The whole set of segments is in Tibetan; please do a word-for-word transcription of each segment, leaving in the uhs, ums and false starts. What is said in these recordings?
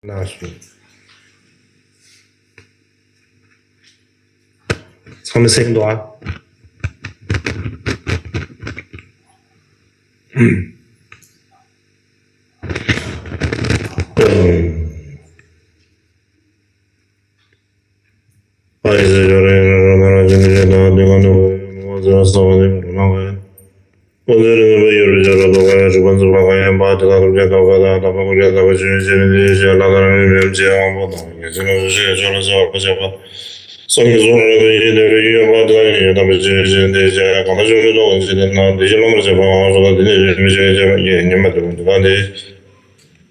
གནང་སོང་། ཚང་མ་གསན་འདུག་ཨ།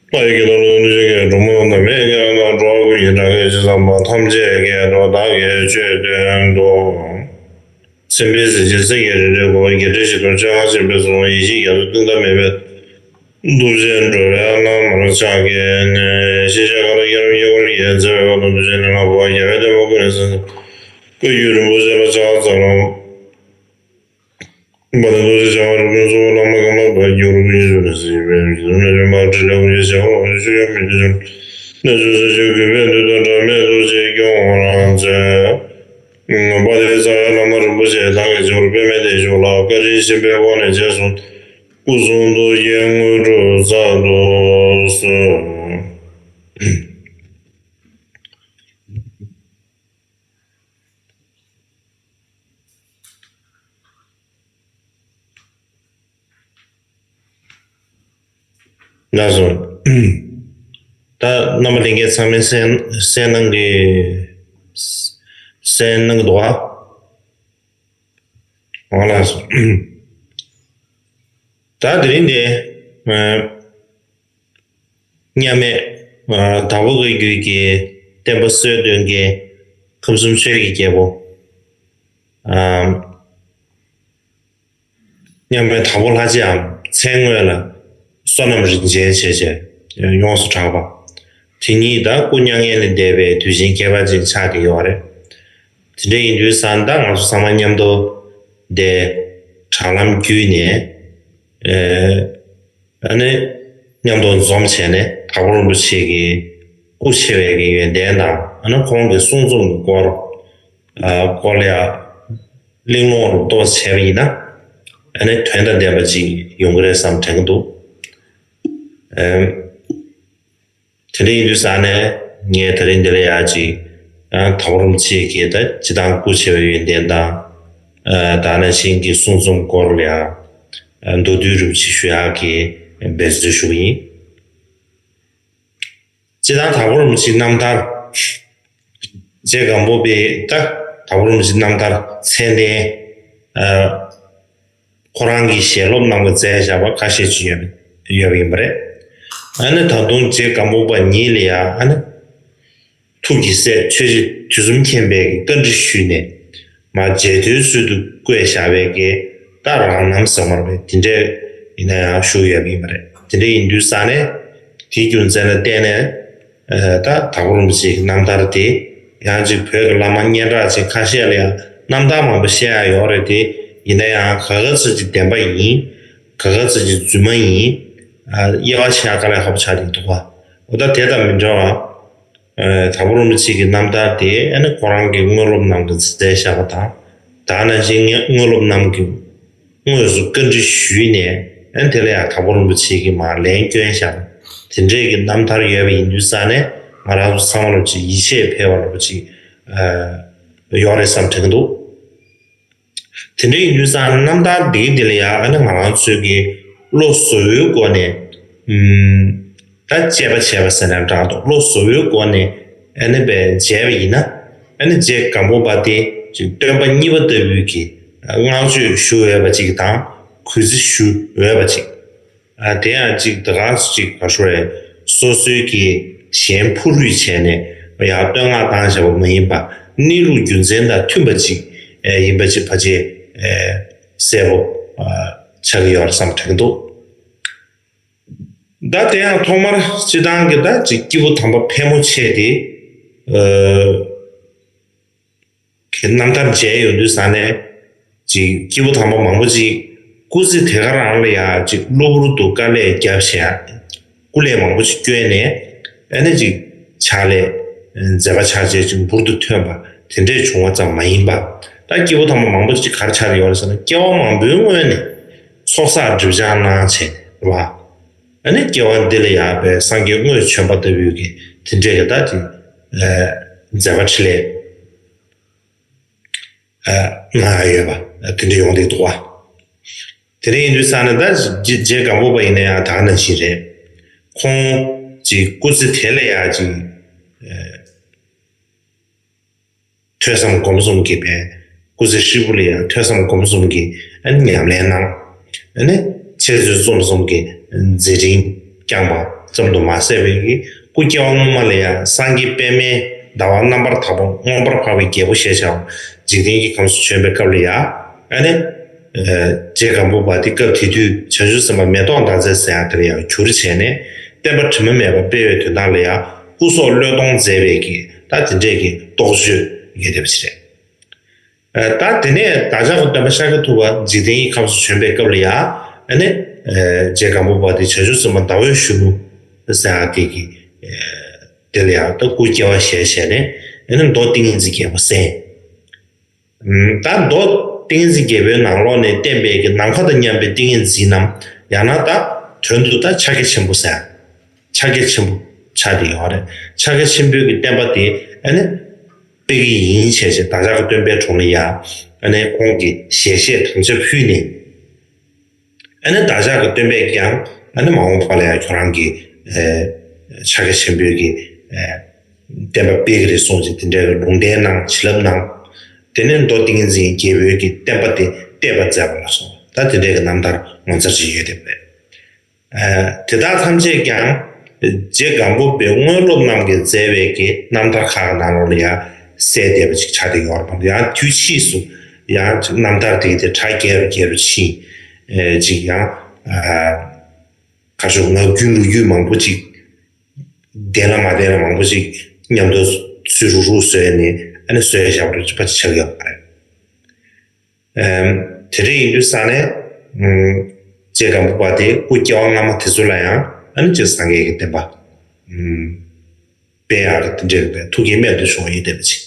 ལྷ་ཡི་སྐད་དང་ཀླུ་ཆེན་གྱི་སྒྲོན་མ་རྣམས་མེད་ཀྱང་ན། འགྲོ་བ་ཀུན་གྱི་སྐྲག་སྣང་ཐམས་ཅད་ཀྱི་མདོ་བདག་གིས་ཆོས་སྟོན་ཏོ། མཚན་དཔེའི་གཟི་བརྗིད་སེང་གེའི་རིགས་འདྲའི་གོ་བ་བརྒྱད་ཁྲི་བཞི་སྟོང་ཕྱག་འཚལ་ཞིང་འབད་སོང་། ཡེ་ཤེས་རྒྱ་མཚོ་གཏིང་མཐའ་མེད་པའི་སྟོབས་ཅན་འགྲོ་བའི་བླ་མར་ཕྱག་འཚལ་ནས། ཤེས་བྱ་མཁའ་ལ་ཁྱེར་རམ་དབྱེ་བ་ལ་ཡ་མཛད་པའི་བཀའ་དང་མདོ་ཆེན་ལས་སླ་པོ་བ། རྒྱལ་བའི་བསྟན་པ་ཀུན་ནས་གསལ་མཛད་བཀའ་བརྒྱུད་རིན་པོ་ཆེ་ལ་ཕྱག་འཚལ་ལོ། བ་དང་ཐུགས་རྗེ་བྱ་བ་རིགས་ཀུན་གཙོ་བོ་བླ་མ་ཀུན་ལ་བཀའ་བརྒྱུད་རིགས་ཀུན་གྱི་ཆོས་ལ་གཟིགས་པའི་མི་ཚུལ་མི་མཐུན་པ་འབྲེལ་ལས་ཀུན་གྱི་བྱ་བ་ལ་ཆོས་ཡོད་མི་འདུག་ཅིང་། གནས་ཆུང་ས་ཆུང་གུས་པས་འདུད་དང་འབྲལ་མེད་ཐུགས་རྗེས་སྐྱོང་བར་མཛད། དཔལ་ལྡན་རྩ་བའི་བླ་མ་རིན་པོ་ཆེ་བདག་གིས་མཆོག་པདྨའི་དེད་ཞུགས་ལ་བཀའ་དྲིན་ཆེན་པོའི་དབང་ལས་རྗེས་སུ་སྐུ་གསུང་ཐུགས་ཀྱི་དངོས་གྲུབ་སྩལ་དུ་གསོལ། ལགས་སོ། ད་རྣམ་པ་ལྷན་རྒྱས་ཚང་མས་གསན་གསན་གནང་གི་གསན་གནང་གི་འདུག་ཨ། འོ་ལགས་སོ། ད་དེ་རིང་འདི་མཉམ་མེད་དྭགས་པོ་བཀའ་བརྒྱུད་ཀྱི་བསྟན་པ་སྲོལ་གཏོད་མཁན་ཁམས་གསུམ་ཆོས་ཀྱི་རྒྱལ་པོ། མཉམ་མེད་དྭགས་པོ་ལྷ་རྗེའམ་མཚན་དངོས་ལ་བསོད་ནམས་རིན་ཆེན་ཞེས་བྱས་ཡོངས་སུ་གྲགས་པ། དེ་ཉིད་ད་སྐུ་མྱ་ངན་ལས་འདས་པའི་དུས་ཆེན་ཁྱད་པར་ཅན་ཆགས་ཀྱི་ཡོད་རེད། དེ་འདྲ་ཡིན་དུས་ཙང་ད་ང་ཚོ་ཚང་མ་མཉམ་དུ་དེ་དྲ་ལམ་བརྒྱུད་ནས་ཨ་ནི་མཉམ་དུ་འཛོམས་བྱས་ནས་དྭགས་པོ་རིན་པོ་ཆེ་གི་སྐུ་ཆེ་བའི་གི་ཡོན་ཏན་དང་ཨ་ནི་ཁོང་གི་གསུང་རྩོམ་གྱི་སྐོར་སྐོར་ལ་ཡང་གླེང་སློང་རུ་གཏོང་བྱས་པ་ཡིན་ན་ཨ་ནི་དོན་དང་ལྡན་པ་ཅིག་ཡོང་གི་རེད་བསམ་དྲན་གྱི་འདུག་དེ་འདྲ་ཡིན་དུས་ཙང་ནས་ངས་ད་རིང་འདི་ལ་ཡང་ཅིག་ཡང་དྭགས་པོ་རིན་པོ་ཆེ་གི་ད་སྤྱི་བཏང་སྐུ་ཆེ་བའི་ཡོན་ཏན་དང་ད་ནང་བཞིན་གྱི་གསུང་རྩོམ་སྐོར་ལ་ཡང་མདོར་བསྡུས་རུ་ཅིག་ཞུ་ཡག་གི་འབད་བརྩོན་ཞུ་གི་ཡིན། སྤྱིར་བཏང་དྭགས་པོ་རིན་པོ་ཆེའི་རྣམ་ཐར། རྗེ་སྒམ་པོ་པའི་ད་དྭགས་པོ་རིན་པོ་ཆེའི་རྣམ་ཐར་མཚན་ལྡན། ཁོ་རང་གི་ཞལ་སློབ་རྣམས་ཀྱིས་མཛད་བཞག་པ་ཁ་ཤས་ཅིག་ཡོད་ཡོད་པ་ཡིན་པ་རེད། ཨ་ནི་ད་དུང་རྗེ་སྒམ་པོ་པ་ཉིད་ལ་ཡང་ཨ་ནི། ཐུགས་ཀྱི་སྲས་ཆོས་རྗེ་དུས་གསུམ་མཁྱེན་པས་ཀྱི་བཀའ་འདྲི་ཞུས་ནས་མར་མཇལ་དུས་ཚུལ་དུ་བཀོད་བཞག་པའི་གི་ད་རང་རྣམ་ཟེར་མ་རེད་པས་དེ་འདྲས་ཡིན་ན་ཡང་ཞུ་ཡོད་པ་ཡིན་པ་རེད། དེ་འདྲས་ཡིན་དུས་ཙང་ནས་དེའི་རྒྱུ་མཚན་ལ་བརྟེན་ནས་ད་དྭགས་པོ་རིན་པོ་ཆེའི་རྣམ་ཐར་དེ་ཡང་ཅིག་བོད་ཀྱི་བླ་མ་སྙན་གྲགས་ཅན་ཁ་ཤས་ལ་ཡང་རྣམ་ཐར་མང་པོ་བཤད་ཡ་ཡོད་རེད་དེ་ཡིན་ན་ཡང་ག་ག་ཚོད་ཅིག་བདེན་པ་ཡིན་ག་ག་ཚོད་ཅིག་རྫུན་མ་ཡིན་དབྱེ་བ་ཕྱེ་ཡ་དཀའ་ལས་ཁག་པོ་ཆགས་བསྡད་འདུག་ག་འོ་ད་དེ་དང་མི་འདྲ་བ། དྭགས་པོ་རིན་པོ་ཆེ་གི་རྣམ་ཐར་དེ་ཨ་ནི་ཁོ་རང་གི་དངོས་སློབ་རྣམས་ཀྱིས་མཛད་བཞག་པ་དང་། ད་ནང་བཞིན་དངོས་སློབ་རྣམས་ཀྱིས་དངོས་སུ་བཀའ་འདྲི་ཞུས་ནས་ཨ་ནི་དེ་ལ་ཡང་དྭགས་པོ་རིན་པོ་ཆེ་གིས་མར་ལན་བསྐྱོན་བཞག་པ་དེ་འདྲས་ཀྱི་རྣམ་ཐར་ཡོད་པ་ཡིན་དུས་ཙང་ནས་ང་རང་ཚོ་ཚང་མ་ལ་ཅིག་ཡིད་ཆེས་འཕེར་བ་འདྲ་པོ་ཅིག་ཡོད་རེད་བསམ་དྲན་གྱི་འདུག་དེ་འདྲ་ཡིན་དུས་ཙང་རྣམ་ཐར་འདིའི་འདི་ལ་ཡང་ཨ་ནི་ང་རང་ཚོའི་གི་བློ་གཟུ་བོའི་སྒོ་ནས་ཨུམ་ད་དཔྱད་པ་བྱས་པ་ཟེར་ན་འདྲ་འདུག་བློ་གཟུ་བོའི་སྒོ་ནས་ཨ་ནི་བས་མཇལ་བ་ཡིན་ན་ཨ་ནི་རྗེ་སྒམ་པོ་པ་དེ་ཅིག་སྟོན་པ་གཉིས་པ་ལྟ་བུའི་གི་བསྔགས་བརྗོད་ཞུ་འོས་པ་ཅིག་དང་གུས་བརྩི་ཞུ་འོས་པ་ཅིག་ཨ་དེ་ཡང་གཅིག་ད་ག་ཅིག་ག་ཞུ་རེད། སོ་སོའི་གི་གཞན་ཕུ་རུས་བྱས་ནས་ཡང་བསྟོད་བསྔགས་བཏང་བྱ་བ་མ་ཡིན་པ་གནས་ལུགས་རྒྱུ་མཚན་དང་མཐུན་པ་ཅིག་ཨེ་ཡིན་པ་ཅིག་ཕལ་ཆེར་ཨེ་གསལ་པོ་ཨ་ཆགས་ཀྱི་ཡོད་རེད་བསམ་དྲན་གྱི་འདུག་ད་དེ་ཡང་ཐོག་མར་སྤྱི་བཏང་གི་ད་ཅིག་སྐྱེས་བུ་དམ་པ་ཕལ་མོ་ཆེ་དེ་ཨ། གི་རྣམ་ཐར་མཇལ་ཡོང་དུས་ཙང་ནས་ཅིག་སྐྱེས་བུ་དམ་པ་མང་པོ་ཅིག་སྐུ་ཚེ་དེ་ག་རང་ལ་ཡང་ཅིག་གློ་བུར་དུ་དཀའ་ལས་བརྒྱབ་བྱས་སྐུ་ལས་མང་པོ་ཅིག་བསྐྱོན་ནས་ ཨ་ནི་ཅིག་ཕྱག་ལས་མཛད་པ་ཕྱག་རྗེས་ཅིག་འབུར་དུ་ཐོན་པ་དེ་འདྲས་བྱུང་བ་ཙམ་མ་ཡིན་པ། ད་སྐྱེ་བོ་ཐ་མ་མང་པོ་ཅིག་ག་རེ་ཆགས་ཡོད་རེད་ཟེར་ན། སྐྱེ་བ་མང་པོའི་སྔོན་ནས་ཚོགས་བསགས་སྒྲིབ་སྦྱང་གནང་བྱས་ནས་རེད་བ། ཨ་ནི་སྐྱེ་བ་འདི་ལ་ཡང་པའི་སངས་རྒྱས་དངོས་བྱོན་པ་ལྟ་བུའི་གི་དེ་འདྲས་ཀྱི་ད་ཅིག་མཛད་པ་འཕྲིན་ལས། གནང་ཡ་ཡོད་པ་དེ་འདྲ་ཡོང་བསྡད་འདུག་བ། དེ་འདྲ་ཡིན་དུས་ཙང་ནས་ད་རྗེ་རྗེ་སྒམ་པོ་པ་ཡིན་ན་ཡང་ད་ག་ནང་བཞིན་རེད། ཁོང་གི་སྐུ་ཚེ་དེ་ལ་ཡང་ཅིག་ཐོས་བསམ་སྒོམ་གསུམ་གྱི་བས། སྐུ་ཚེ་ཧྲིལ་པོ་ལ་ཡང་ཐོས་བསམ་སྒོམ་གསུམ་གྱི་ཨ་ནི་ཉམས་ལེན་གནང་། ཨ་ནི་འཆད་རྩོད་རྩོམ་གསུམ་གྱི་མཛད་འཕྲིན་བསྐྱངས་པ་ཙམ་དུ་མ་ཟད་པའི་གི་སྐུ་སྐྱེ་བ་སྔོན་མ་ལ་ཡང་སངས་རྒྱས་པདྨའི་ཟླ་བ་རྣམ་པར་དག་པ་མངོན་པར་འཕགས་པའི་རྒྱལ་པོ་ཞེས་བྱ་བ་འཇིག་རྟེན་གྱི་ཁམས་སུ་བྱོན་པའི་སྐབས་ལ་ཡང་ཨ་ནི་རྗེ་སྒམ་པོ་པ་དེ་སྐབས་དེ་དུས་བྱང་ཆུབ་སེམས་དཔའ་མེ་ཏོག་ཟླ་མཛེས་ཟེར་ཡག་དེ་ལ་ཡང་གྱུར་བྱས་ནས་བསྟན་པ་དྲི་མ་མེད་པ་སྤེལ་བའི་དོན་དག་ལ་ཡང་སྐུ་སྲོག་བློས་གཏོང་མཛད་པའི་གི་ད་དེ་འདྲས་ཀྱི་རྟོགས་བརྗོད་ཡོད་བསྡད་པ་ཞིག་རེད། ད་དེ་ནས་བདག་ཅག་གི་སྟོན་པ་ཤཱཀྱ་ཐུབ་པ་འཇིག་རྟེན་གྱི་ཁམས་སུ་བྱོན་པའི་སྐབས་ལ་ཡང་ཨ་ནི་རྗེ་སྒམ་པོ་པ་དེ་བྱང་ཆུབ་སེམས་དཔའ་ཟླ་འོད་གཞོན་ནུ་ཟེར་ཡག་དེ་གི་དེ་ལ་ཡང་ད་སྐུ་སྐྱེ་བ་བཞེས་བྱས་ནས་ཨ་ནི་མདོ་ཏིང་ངེ་འཛིན་རྒྱལ་པོ་གསན། ད་མདོ་ཏིང་ངེ་འཛིན་རྒྱལ་པོའི་ནང་ལོགས་ནས་བསྟན་པའི་གི་ནམ་མཁའ་དང་མཉམ་པའི་ཏིང་ངེ་འཛིན་ནམ། ཡང་ན་ད་དོན་དུ་ད་ཕྱག་རྒྱ་ཆེན་པོ་ཟེར། ཕྱག་རྒྱ་ཆེན་པོ་ཆགས་བསྡད་ཡོད་རེད། ཕྱག་རྒྱ་ཆེན་པོའི་གི་བསྟན་པ་དེ་ཨ་ནི་སྤེལ་གི་ཡིན་བྱས་བྱས་བདག་ཅག་གི་སྟོན་པའི་དྲུང་ལ་ཡ་ཨ་ནི་ཁོང་གི་ཞལ་བཞེས་དམ་བཅའ་ཕུལ་ནས། ཨ་ནི་བདག་ཅག་གི་སྟོན་པས་ཀྱང་ཨ་ནི་མ་འོངས་པ་ལ་ཡང་ཁྱོད་རང་གི་ཕྱག་རྒྱ་ཆེན་པོའི་གི་བསྟན་པ་སྤེལ་གི་རེད་གསུངས་ཅིག་དེ་འདྲའི་ལུང་བསྟན་གནང་བྱིན་རླབས་གནང་། དེ་ནས་མདོ་ཏིང་ངེ་འཛིན་རྒྱལ་པོའི་གི་བསྟན་པ་དེ་གཏད་པ་མཛད་པ་ལ་སོགས་ད་དེ་འདྲའི་གི་རྣམ་ཐར་ངོ་མཚར་ཅིག་ཡོད་དེ་རེད། དེ་དག་ཐམས་ཅད་ཀྱང་རྗེ་སྒམ་པོ་པའི་དངོས་སློབ་རྣམས་ཀྱིས་མཛད་པའི་གི་རྣམ་ཐར་ཁག་གི་ནང་ལོགས་ལ་ཡང་གསལ་བསྡད་པ་ཅིག་ཆགས་བསྡད་ཡོད་རེད་པ། ཡང་དུས་ཕྱིས་སུ་ཡང་རྣམ་ཐར་དེ་གི་དེ་གྲ་རྒྱས་རུ་རྒྱས་རུ་ཕྱིན་ཅིག་ཡང་ག་ཤོག་ངག་རྒྱུན་ལོ་རྒྱུས་མང་པོ་ཅིག་བདེན་ལ་མ་བདེན་ལ་མང་པོ་ཅིག་མཉམ་དུ་ཚུར་རུག་རུག་བཟོས་ནས་ཨ་ནི་བཟོས་བཞག་པ་རེད་པ་ཆགས་ཡོད་པ་རེད། དེ་འདྲ་ཡིན་དུས་ཙང་ནས་རྗེ་སྒམ་པོ་པ་དེ་སྐུ་སྐྱེ་བ་སྔ་མ་དེ་ཚོ་ལ་ཡང་ཨ་ནི་ཅིག་སངས་རྒྱས་ཀྱི་བསྟན་པ་སྤེལ་ཡག་གི་དེ་འདྲའི་ཐུགས་འགན་རྨད་དུ་བྱུང་བ་ཡིན་བསྡད་པ་ཅིག་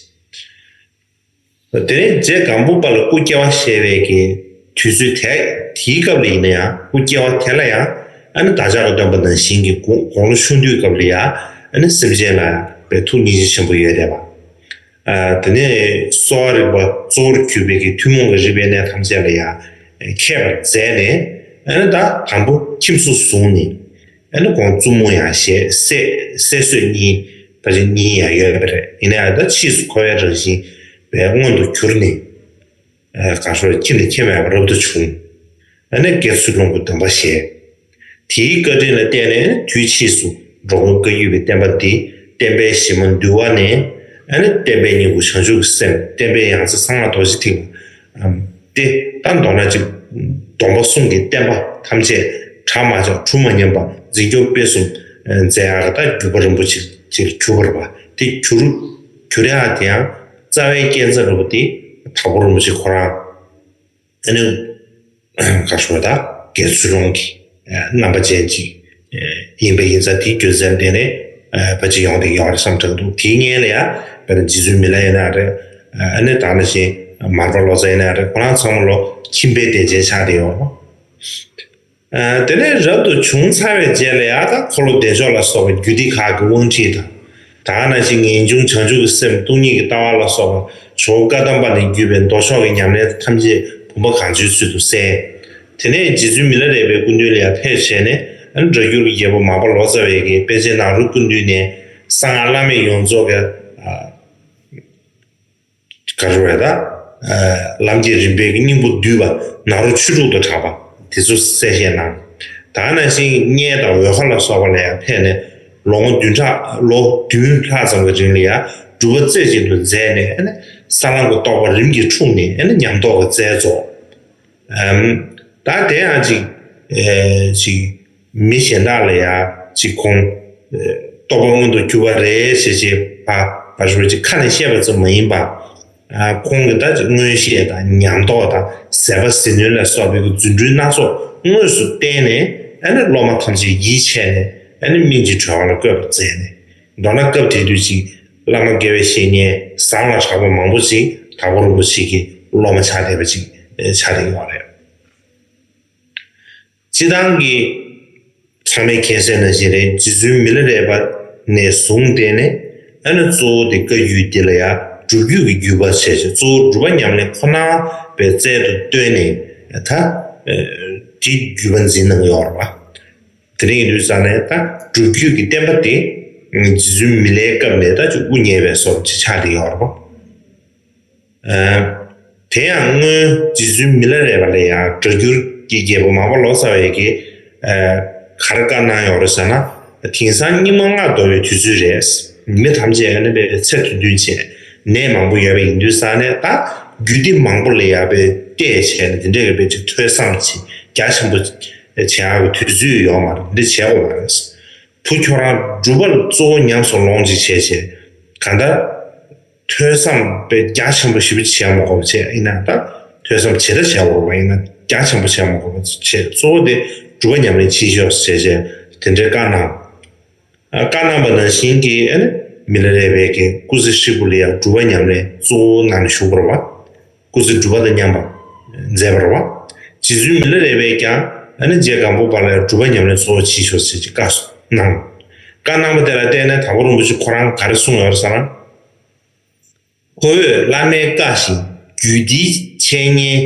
དེ་ནས་རྗེ་སྒམ་པོ་པ་ལ་སྐུ་སྐྱེ་བ་བཞེས་པའི་གི་དུས་ཚོད་དེ་དེའི་སྐབས་ལ་ཡིན་ན་ཡང་སྐུ་སྐྱེ་བ་དེ་ལ་ཡང་ཨ་ནི་བདག་ཅག་གི་སྟོན་པ་ནང་བཞིན་གྱི་དགུང་དགུང་ལོ་ཆུང་དུས་སྐབས་ལ་ཡང་ཨ་ནི་སེམས་ཅན་ལ་ཡང་པའི་ཐུགས་སྙིང་རྗེ་ཆེན་པོ་ཡོད་བསྡད་པ། དེ་ནས་གསོ་བ་རིག་པ་གཙོ་བོར་གྱུར་པའི་གི་ཐུན་མོང་གི་རིག་པའི་གནས་ཐམས་ཅད་ལ་ཡང་མཁས་པར་མཛད་ནས་ཨ་ནི་ད་དང་པོ་ཁྱིམ་སོ་བཟུང་ནས་ཨ་ནི་ཁོང་བཙུན་མོ་ཡང་བཞེས་སྲས་སྲས་སྲོད་གཉིས་ཕལ་ཆེར་གཉིས་ཡང་ཡོད་པ་རེད། ཡིན་ན་ཡང་ད་ཕྱིས་སུ་འཁོར་བའི་རང་བཞིན་པའི་མངོན་དུ་གྱུར་ནས། གང་ཤོར་ཁྱིམ་ནས་ཁྱིམ་མེད་པར་རབ་ཏུ་བྱུང་། ཨ་ནི་དགེ་ཚུལ་སློང་གི་སྡོམ་པ་བཞེས། དེའི་བཀའ་དྲིན་ལ་བརྟེན་ནས་དུས་ཕྱིས་སུ་འགྲོ་མགོན་བཀའ་བརྒྱུད་པའི་བསྟན་པ་འདི་བསྟན་པའི་གཞི་མ་འདུལ་བ་ནས་ཨ་ནི་བསྟན་པའི་སྙིང་པོ་བྱང་ཆུབ་ཀྱི་སེམས་བསྟན་པའི་ཡང་རྩེ་གསང་སྔགས་རྡོ་རྗེ་ཐེག་པ་སྟེ། ད་མདོར་ན་ཅིག་སྡོམ་པ་གསུམ་གྱི་བསྟན་པ་ཐམས་ཅད་གྲ་མ་ཆག་གྲུ་མ་ཉམས་པ་འཛིན་སྐྱོང་སྤེལ་གསུམ་མཛད་ཡག་གི་ད་བརྒྱུད་པ་རིན་པོ་ཆེ་ཅིག་གྱུར་པ་རེད་པ། དེ་གྱུར་གྱུར་ཡག་དེ་ཡང་རྩ་བའི་རྐྱེན་རྩ་རུ་དེ་དྭགས་པོ་རིན་པོ་ཆེ་ཁོ་རང་ཨ་ནི་ག་ཤོད་ད་དགེ་ཚུལ་སློང་གི་རྣམ་པ་ཅན་ཅིག་ཡིན་པའི་ཡིན་ཙང་དེའི་རྒྱུ་མཚན་དེ་ནས་ཕལ་ཆེར་ཡོང་བསྡད་ཡོད་རེད་བསམ་དྲན་འདུག་དེའི་སྔོན་ལ་ཡང་དཔེར་ན་རྗེ་བཙུན་མི་ལ་ཡིན་ན་རེད། ཨ་ནི་ད་ནང་བཞིན་མར་པ་ལོ་ཙཱ་ཡིན་ན་རེད། ཁོ་རང་ཚང་མ་ལོ་ཁྱིམ་པའི་སྡེ་ཆེན་ཆགས་བསྡད་ཡོད་རེད། དེ་ནས་རབ་ཏུ་བྱུང་ཚར་བའི་རྗེས་ལ་ཡང་ད་འཁོར་ལོ་བདེ་མཆོག་ལ་སོགས་པའི་རྒྱུད་སྡེ་ཁག་གི་དབང་ཁྲིད་དང་། ད་ག་ནང་བཞིན་ངེས་འབྱུང་བྱང་ཆུབ་ཀྱི་སེམས་སྟོང་ཉིད་ཀྱི་ལྟ་བ་ལ་སོགས་པ་ཇོ་བོ་བཀའ་གདམས་པ་ནས་བརྒྱུད་པའི་མདོ་ཕྱོགས་ཀྱི་ཉམས་ལེན་ཐམས་ཅད་བུམ་པ་གང་བྱོའི་ཚུལ་དུ་གསན། དེ་ནས་རྗེ་བཙུན་མི་ལ་རས་པའི་སྐུ་མདུན་ལ་ཡང་ཕེབས་བྱས་ནས་སྒྲ་བསྒྱུར་གྱི་རྒྱལ་པོ་མར་པ་ལོ་ཙཱ་བའི་གི་པཎ་ཆེན་ནཱ་རོའི་སྐུ་མདུན་ནས་གསང་སྔགས་བླ་མེད་ཡོངས་རྫོགས་ཀྱི་ག་རེ་རེད་ད། ལམ་གྱི་རིམ་པའི་སྙིང་པོ་བསྡུས་པ་ནཱ་རོ་ཆོས་དྲུག་ཏུ་གྲགས་པ་དེ་ཚོ་གསལ་བཤད་གནང་། ད་ག་ནང་བཞིན་མངལ་དང་འོལ་ཁ་ལ་སོགས་པ་ལ་ཡང་ཕེབས་ནས་ལོ་ངོ་བདུན་ཕྲག་ལོ་བདུན་ལྷག་ཙམ་གྱི་རིང་ལ་ཡང་སྒྲུབ་པ་རྩེ་གཅིག་ཏུ་མཛད་ནས་ཨ་ནི་ས་ལམ་གྱི་རྟོགས་པ་རིམ་གྱིས་འཁྲུངས་ནས་ཨ་ནི་ཉམས་རྟོགས་ཀྱི་རྩལ་རྫོགས། ཨམ། ད་དེ་ཡང་ཅིག་ཨེ་ཅིག་མི་གཞན་དག་ལ་ཡང་ཅིག་ཁོང་ཨེ་རྟོགས་པ་མངོན་དུ་གྱུར་པ་རེད་ཞེས་ཅིག་ཕ་ཕ་ཞུ་ཅིག་ཁ་ནས་བཤད་པ་ཙམ་མ་ཡིན་པ། ཨ་ཁོང་གིས་ད་ཅིག་མངོན་ཤེས་དང་ཉམས་རྟོགས་དང་ཟད་པ་ཟིལ་གནོན་ལ་སོགས་པའི་རྫུ་འཕྲུལ་སྣ་ཚོགས་དངོས་སུ་བསྟན་ནས་ཨ་ནི་སློབ་མ་ཐམས་ཅད་ཡིད་ཆེས་ནས་ཨ་ནི་སྨིན་བྱེད་གྲོལ་བ་ལ་བཀོད་པར་མཛད་ནས། མདོར་ན་སྐབས་དེ་དུས་ཅིག་བླ་མ་དགེ་བའི་བཤེས་གཉེན་བཟང་ལ་གྲགས་པ་མང་པོ་ཅིག་དྭགས་པོ་རིན་པོ་ཆེ་གི་སློབ་མ་ཆགས་བསྡད་པ་ཅིག་ཆགས་བསྡད་ཡོད་རེད། སྤྱིར་བཏང་གི་ཚང་མས་མཁྱེན་གསལ་ནང་བཞིན་རེད། རྗེ་བཙུན་མི་ལ་རས་པ་ནས་བཟུང་སྟེ་ནས་ཨ་ནི་གཙོ་བོ་དེ་བཀའ་བརྒྱུད་འདི་ལ་ཡང་སྒྲུབ་བརྒྱུད་ཀྱི་བརྒྱུད་པ་བྱས་བྱས་གཙོ་བོ་སྒྲུབ་པ་ཉམས་ལེན་ཁོ་ན་པའི་རྩལ་དུ་བཏོན་ནས་ད་དེ་བརྒྱུད་པ་འཛིན་གནང་ཡོད་རེད་བ། དེ་རིང་ཡིན་དུས་ཙང་ནས་ད་སྒྲུབ་བརྒྱུད་ཀྱི་བསྟན་པ་དེ་རྗེ་བཙུན་མི་ལའི་སྐབས་ནས་ད་ཅིག་དབུ་བརྙེས་པའི་བཟོ་འདྲ་ཅིག་ཆགས་བསྡད་ཡོད་རེད་བ། དེ་ཡང་སྔོན་རྗེ་བཙུན་མི་ལ་རས་པ་ལ་ཡང་སྒྲ་བསྒྱུར་གྱི་རྒྱལ་པོ་མར་པ་ལོ་ཙཱ་བས་ཀྱིས་ག་རེ་བཀའ་གནང་ཡོད་རེད་ཟེར་ན། དེང་སང་སྙིགས་མ་ལྔ་བདོ་བའི་དུས་ཚོད་རེད། མི་ཐམས་ཅད་ཨ་ནི་པའི་ཚེ་དུས་མཐུན་བྱས་ནད་མང་པོ་ཡོད་པ་ཡིན་དུས་ཙང་ནས་ད་རྒྱུད་སྡེ་མང་པོ་ལ་ཡང་པའི་བལྟས་བྱས་ནས་དེ་འདྲའི་པའི་ཅིག་ཐོས་བསམ་བྱེད་རྒྱ་ཆེན་པོ་བྱེད་ཡག་གི་དུས་ཚོད་ཡོད་མ་རེད། འདི་བྱེད་དགོས་མ་རེད། བུ་ཁྱོད་རང་སྒྲུབ་པ་གཙོ་བོ་ཉམས་སུ་ལོངས་ཅིག་བྱས་བྱས་གང་ལྟར། ཐོས་བསམ་པའི་རྒྱ་ཆེན་པོ་ཞེ་པོ་བྱས་མ་དགོས་པ་བྱས་ཡིན་ན་ད་ཐོས་བསམ་ཇི་ལྟར་བྱས་པ་རེད་པ་ཡིན་ན་རྒྱ་ཆེན་པོ་བྱས་མ་དགོས་པ་བྱས་གཙོ་བོ་དེ་སྒྲུབ་པ་ཉམས་ལེན་བྱེད་ཤོག་ཟེར་བྱས་དེ་འདྲའི་བཀའ་གནང་། ཨ་བཀའ་གནང་པ་ནང་བཞིན་གྱི་ཨ་ནི་མི་ལ་རས་པའི་གི་སྐུ་ཚེ་ཧྲིལ་པོ་ལ་ཡང་སྒྲུབ་པ་ཉམས་ལེན་གཙོ་བོ་གནང་ནས་བཞུགས་པ་རེད་པ། སྐུ་ཚེ་སྒྲུབ་པ་དང་མཉམ་པ་མཛད་པ་རེད་པ། རྗེ་བཙུན་མི་ལ་རས་པས་ཀྱང་ཨ་ནི་རྗེ་སྒམ་པོ་པ་ལ་ཡང་སྒྲུབ་པ་ཉམས་ལེན་གཙོ་བོ་བྱེད་ཤོག་ཟེར་གྱི་བཀའ་གནང་། བཀའ་གནང་པ་དེ་ལ་བརྟེན་ནས་དྭགས་པོ་རིན་པོ་ཆེ་ཁོ་རང་ག་རེ་གསུངས་ཡོད་རེད་ཟེར་ན། ཁོ་བོས་བླ་མའི་བཀའ་བཞིན་རྒྱུད་སྡེའི་འཆད་ཉན།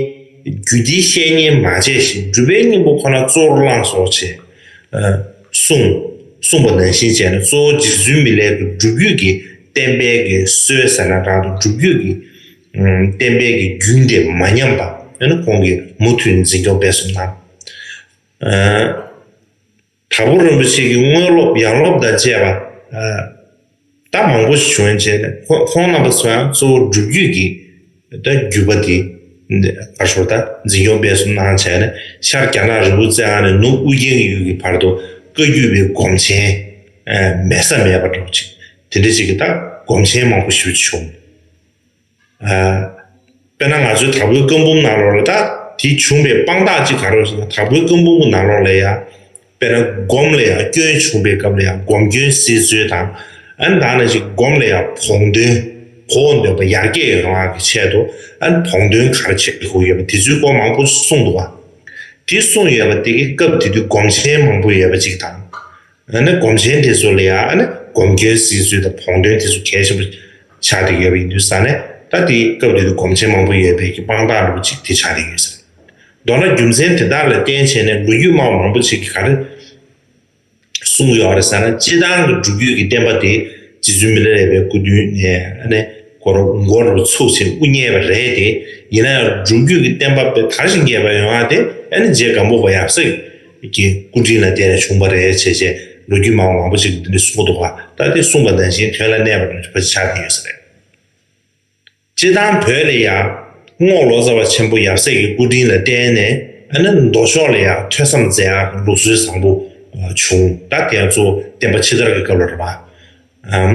རྒྱུད་སྡེའི་བཤད་ཉན་མ་བྱས་ཤིང་སྒྲུབ་པའི་སྙིང་པོ་ཁོ་ན་གཙོ་བོར་བླངས་སོ་ཞེས་གསུངས། གསུངས་པ་ནང་བཞིན་བྱས་ནས་གཙོ་བོ་རྗེ་བཙུན་མི་ལའི་གི་སྒྲུབ་བརྒྱུད་ཀྱི་བསྟན་པའི་གི་སྲོལ་ཟེར་ན་འདྲ་འདུག་སྒྲུབ་བརྒྱུད་ཀྱི་བསྟན་པའི་གི་རྒྱུན་དེ་མ་ཉམས་པ་ཡང་ན་ཁོང་གིས་མུ་མཐུད་ནས་འཛིན་སྐྱོང་སྤེལ་གསུམ་གནང་། དྭགས་པོ་རིན་པོ་ཆེ་གི་དངོས་སློབ་ཡང་སློབ་དང་བཅས་པ་ད་མང་པོ་ཞིག་བྱུང་བྱས་ནས་ཁོང་རྣམ་པ་ཚོ་ཡང་གཙོ་བོ་སྒྲུབ་བརྒྱུད་ཀྱི་ད་བརྒྱུད་པ་དེ་ག་ཞོར་ད་འཛིན་སྐྱོང་སྤེལ་གསུམ་གནང་བྱས་ནས་ཤར་རྒྱ་ནག་རི་བོ་རྩེ་ལྔ་ནས་ནུབ་ཨུ་རྒྱན་གྱི་ཡུལ་གྱི་བར་དུ་བཀའ་བརྒྱུད་པའི་སྒོམ་ཆེན་མེད་ས་མེད་པ་འདྲ་བོ་ཅིག་དེ་འདྲ་ཅིག་གི་ད་སྒོམ་ཆེན་མང་པོ་ཞིག་བྱུང་། དཔེར་ན་ང་ཚོའི་དྭགས་པོའི་བཀའ་འབུམ་ནང་ལོགས་ལ་ད་དེ་བྱུང་བའི་དཔང་རྟགས་ཅིག་ག་རེ་ཟེར་ན་དྭགས་པོའི་བཀའ་འབུམ་གྱི་ནང་ལོགས་ལ་ཡང་དཔེར་ན་སྒོམ་ལ་ཡང་སྐྱོན་བྱུང་བའི་སྐབས་ལ་ཡང་སྒོམ་སྐྱོན་སེལ་ཚུལ་དང་། ཨ་ནི་ད་ནང་བཞིན་སྒོམ་ལ་ཡང་བོགས་འདོན་བོགས་འདོན་པ་ཡར་རྒྱས་ཡོང་ཡག་གི་ཆེད་དུ་ཨ་ནི་བོགས་འདོན་ག་རེ་བྱེད་དགོས་ཡོད་པ་དེ་ཚོའི་སྐོར་མང་པོ་གསུངས་འདུག་བ། དེ་གསུངས་ཡོད་པ་དེ་གི་སྐབས་དེ་དུས་སྒོམ་ཆེན་མང་པོ་ཡོད་པ་ཅིག་དང་། ཨ་ནི་སྒོམ་ཆེན་དེ་ཚོ་ལ་ཡང་ཨ་ནི་སྒོམ་སྐྱོན་སེལ་ཚུལ་དང་བོགས་འདོན་དེ་ཚོ་གལ་ཆེན་པོ་ཆགས་བསྡད་ཡོད་པ་ཡིན་དུས་ཙང་ནས་ད་དེའི་སྐབས་དེ་དུས་སྒོམ་ཆེན་མང་པོ་ཡོད་པའི་གི་དཔང་རྟགས་འདྲ་པོ་ཅིག་དེ་ཆགས་བསྡད་ཡོད་ཟེར། མདོར་ན་རྒྱུ་མཚན་དེ་དག་ལ་བརྟེན་བྱས་ནས་ལོ་རྒྱུས་སྨྲ་བ་མང་པོ་ཅིག་གིས་ག་རེ་གསུངས་ཡོད་རེད་ཟེར་ན། སྤྱིར་བཏང་གི་སྒྲུབ་བརྒྱུད་ཀྱི་བསྟན་པ་དེ་རྗེ་བཙུན་མི་ལ་རས་པའི་སྐུ་མདུན་ནས་ཨ་ནི་སྐོར་མགོ་རུ་ཚུགས་ཆེད་དབུ་བརྙེས་པ་རེད་དེ། ཡིན་ན་ཡང་སྒྲུབ་བརྒྱུད་ཀྱི་བསྟན་པ་དཔེ་དར་ཞིང་རྒྱས་པ་ཡོང་བ་དེ་ཨ་ནི་རྗེ་སྒམ་པོ་པ་ཡབ་སྲས་ཀྱི་སྐུ་དྲིན་ལ་བརྟེན་ནས་བྱུང་བ་རེད་བྱས་བྱས་ལོ་རྒྱུས་མང་བ་མང་པོ་ཅིག་འདི་འདྲ་གསུངས་འདུག་བ། ད་དེ་གསུངས་པ་ནང་བཞིན་དོན་ལ་གནས་པ་འདྲ་པོ་ཆགས་ཀྱི་ཡོད་ས་རེད། སྤྱིར་བཏང་བོད་ལ་ཡང་རྔོག་ལོ་ཙཱ་བ་ཆེན་པོ་ཡབ་སྲས་ཀྱི་སྐུ་དྲིན་ལ་བརྟེན་ནས་ཨ་ནི་མདོ་ཕྱོགས་ལ་ཡང་ཐོས་བསམ་མཛད་ཡག་ལུགས་སྲོལ་བཟང་པོ་བྱུང་། ད་དེ་ཡང་གཙོ་བོ་བསྟན་པ་ཕྱི་དར་གྱི་སྐབས་ལ་རེད་པ། ཨམ།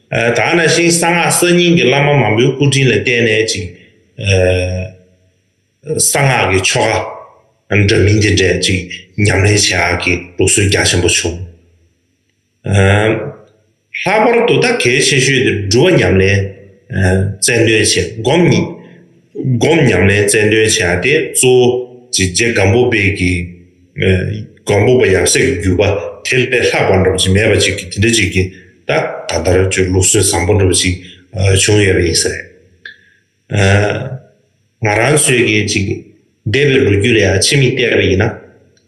ཨ་ད་ནང་བཞིན་གསང་སྔགས་གསར་རྙིང་གི་བླ་མ་མང་པོའི་སྐུ་དྲིན་ལ་བརྟེན་ནས་ཅིག་ཨ་གསང་སྔགས་ཀྱི་ཆོ་ག་འདྲ་མིན་དེ་འདྲས་ཅིག་ཉམས་ལེན་བྱེད་ཡག་གི་ལུགས་སྲོལ་རྒྱ་ཆེན་པོ་བྱུང་། ཨ་ལྷག་པར་དུ་ད་གལ་ཆེ་ཤོས་དེ་སྒྲུབ་པ་ཉམས་ལེན་ཨ་རྩལ་འདོན་བྱེད། སྒོམ་ཉི་སྒོམ་ཉམས་ལེན་རྩལ་འདོན་བྱེད་ཡག་དེ་གཙོ་བོ་ཅིག་རྗེ་སྒམ་པོ་པའི་གི་ཨ་སྒམ་པོ་པ་ཡབ་སྲས་ཀྱི་བརྒྱུད་པ་དེ་ལས་ལྷག་པ་འདྲ་པོ་ཅིག་མེད་པ་ཅིག་གི་དེ་འདྲ་ཅིག་གི་ད་ད་ལྟར་ཅིག་ལུགས་སྲོལ་བཟང་པོ་འདྲ་པོ་ཅིག་ཨ་བྱུང་ཡོད་པ་ཡིན་ས་རེད། ཨ་ང་རང་ཚོའི་གི་ཅིག་འདས་པའི་ལོ་རྒྱུས་ལ་ཡང་ཕྱི་མིག་བལྟས་པ་ཡིན་ན།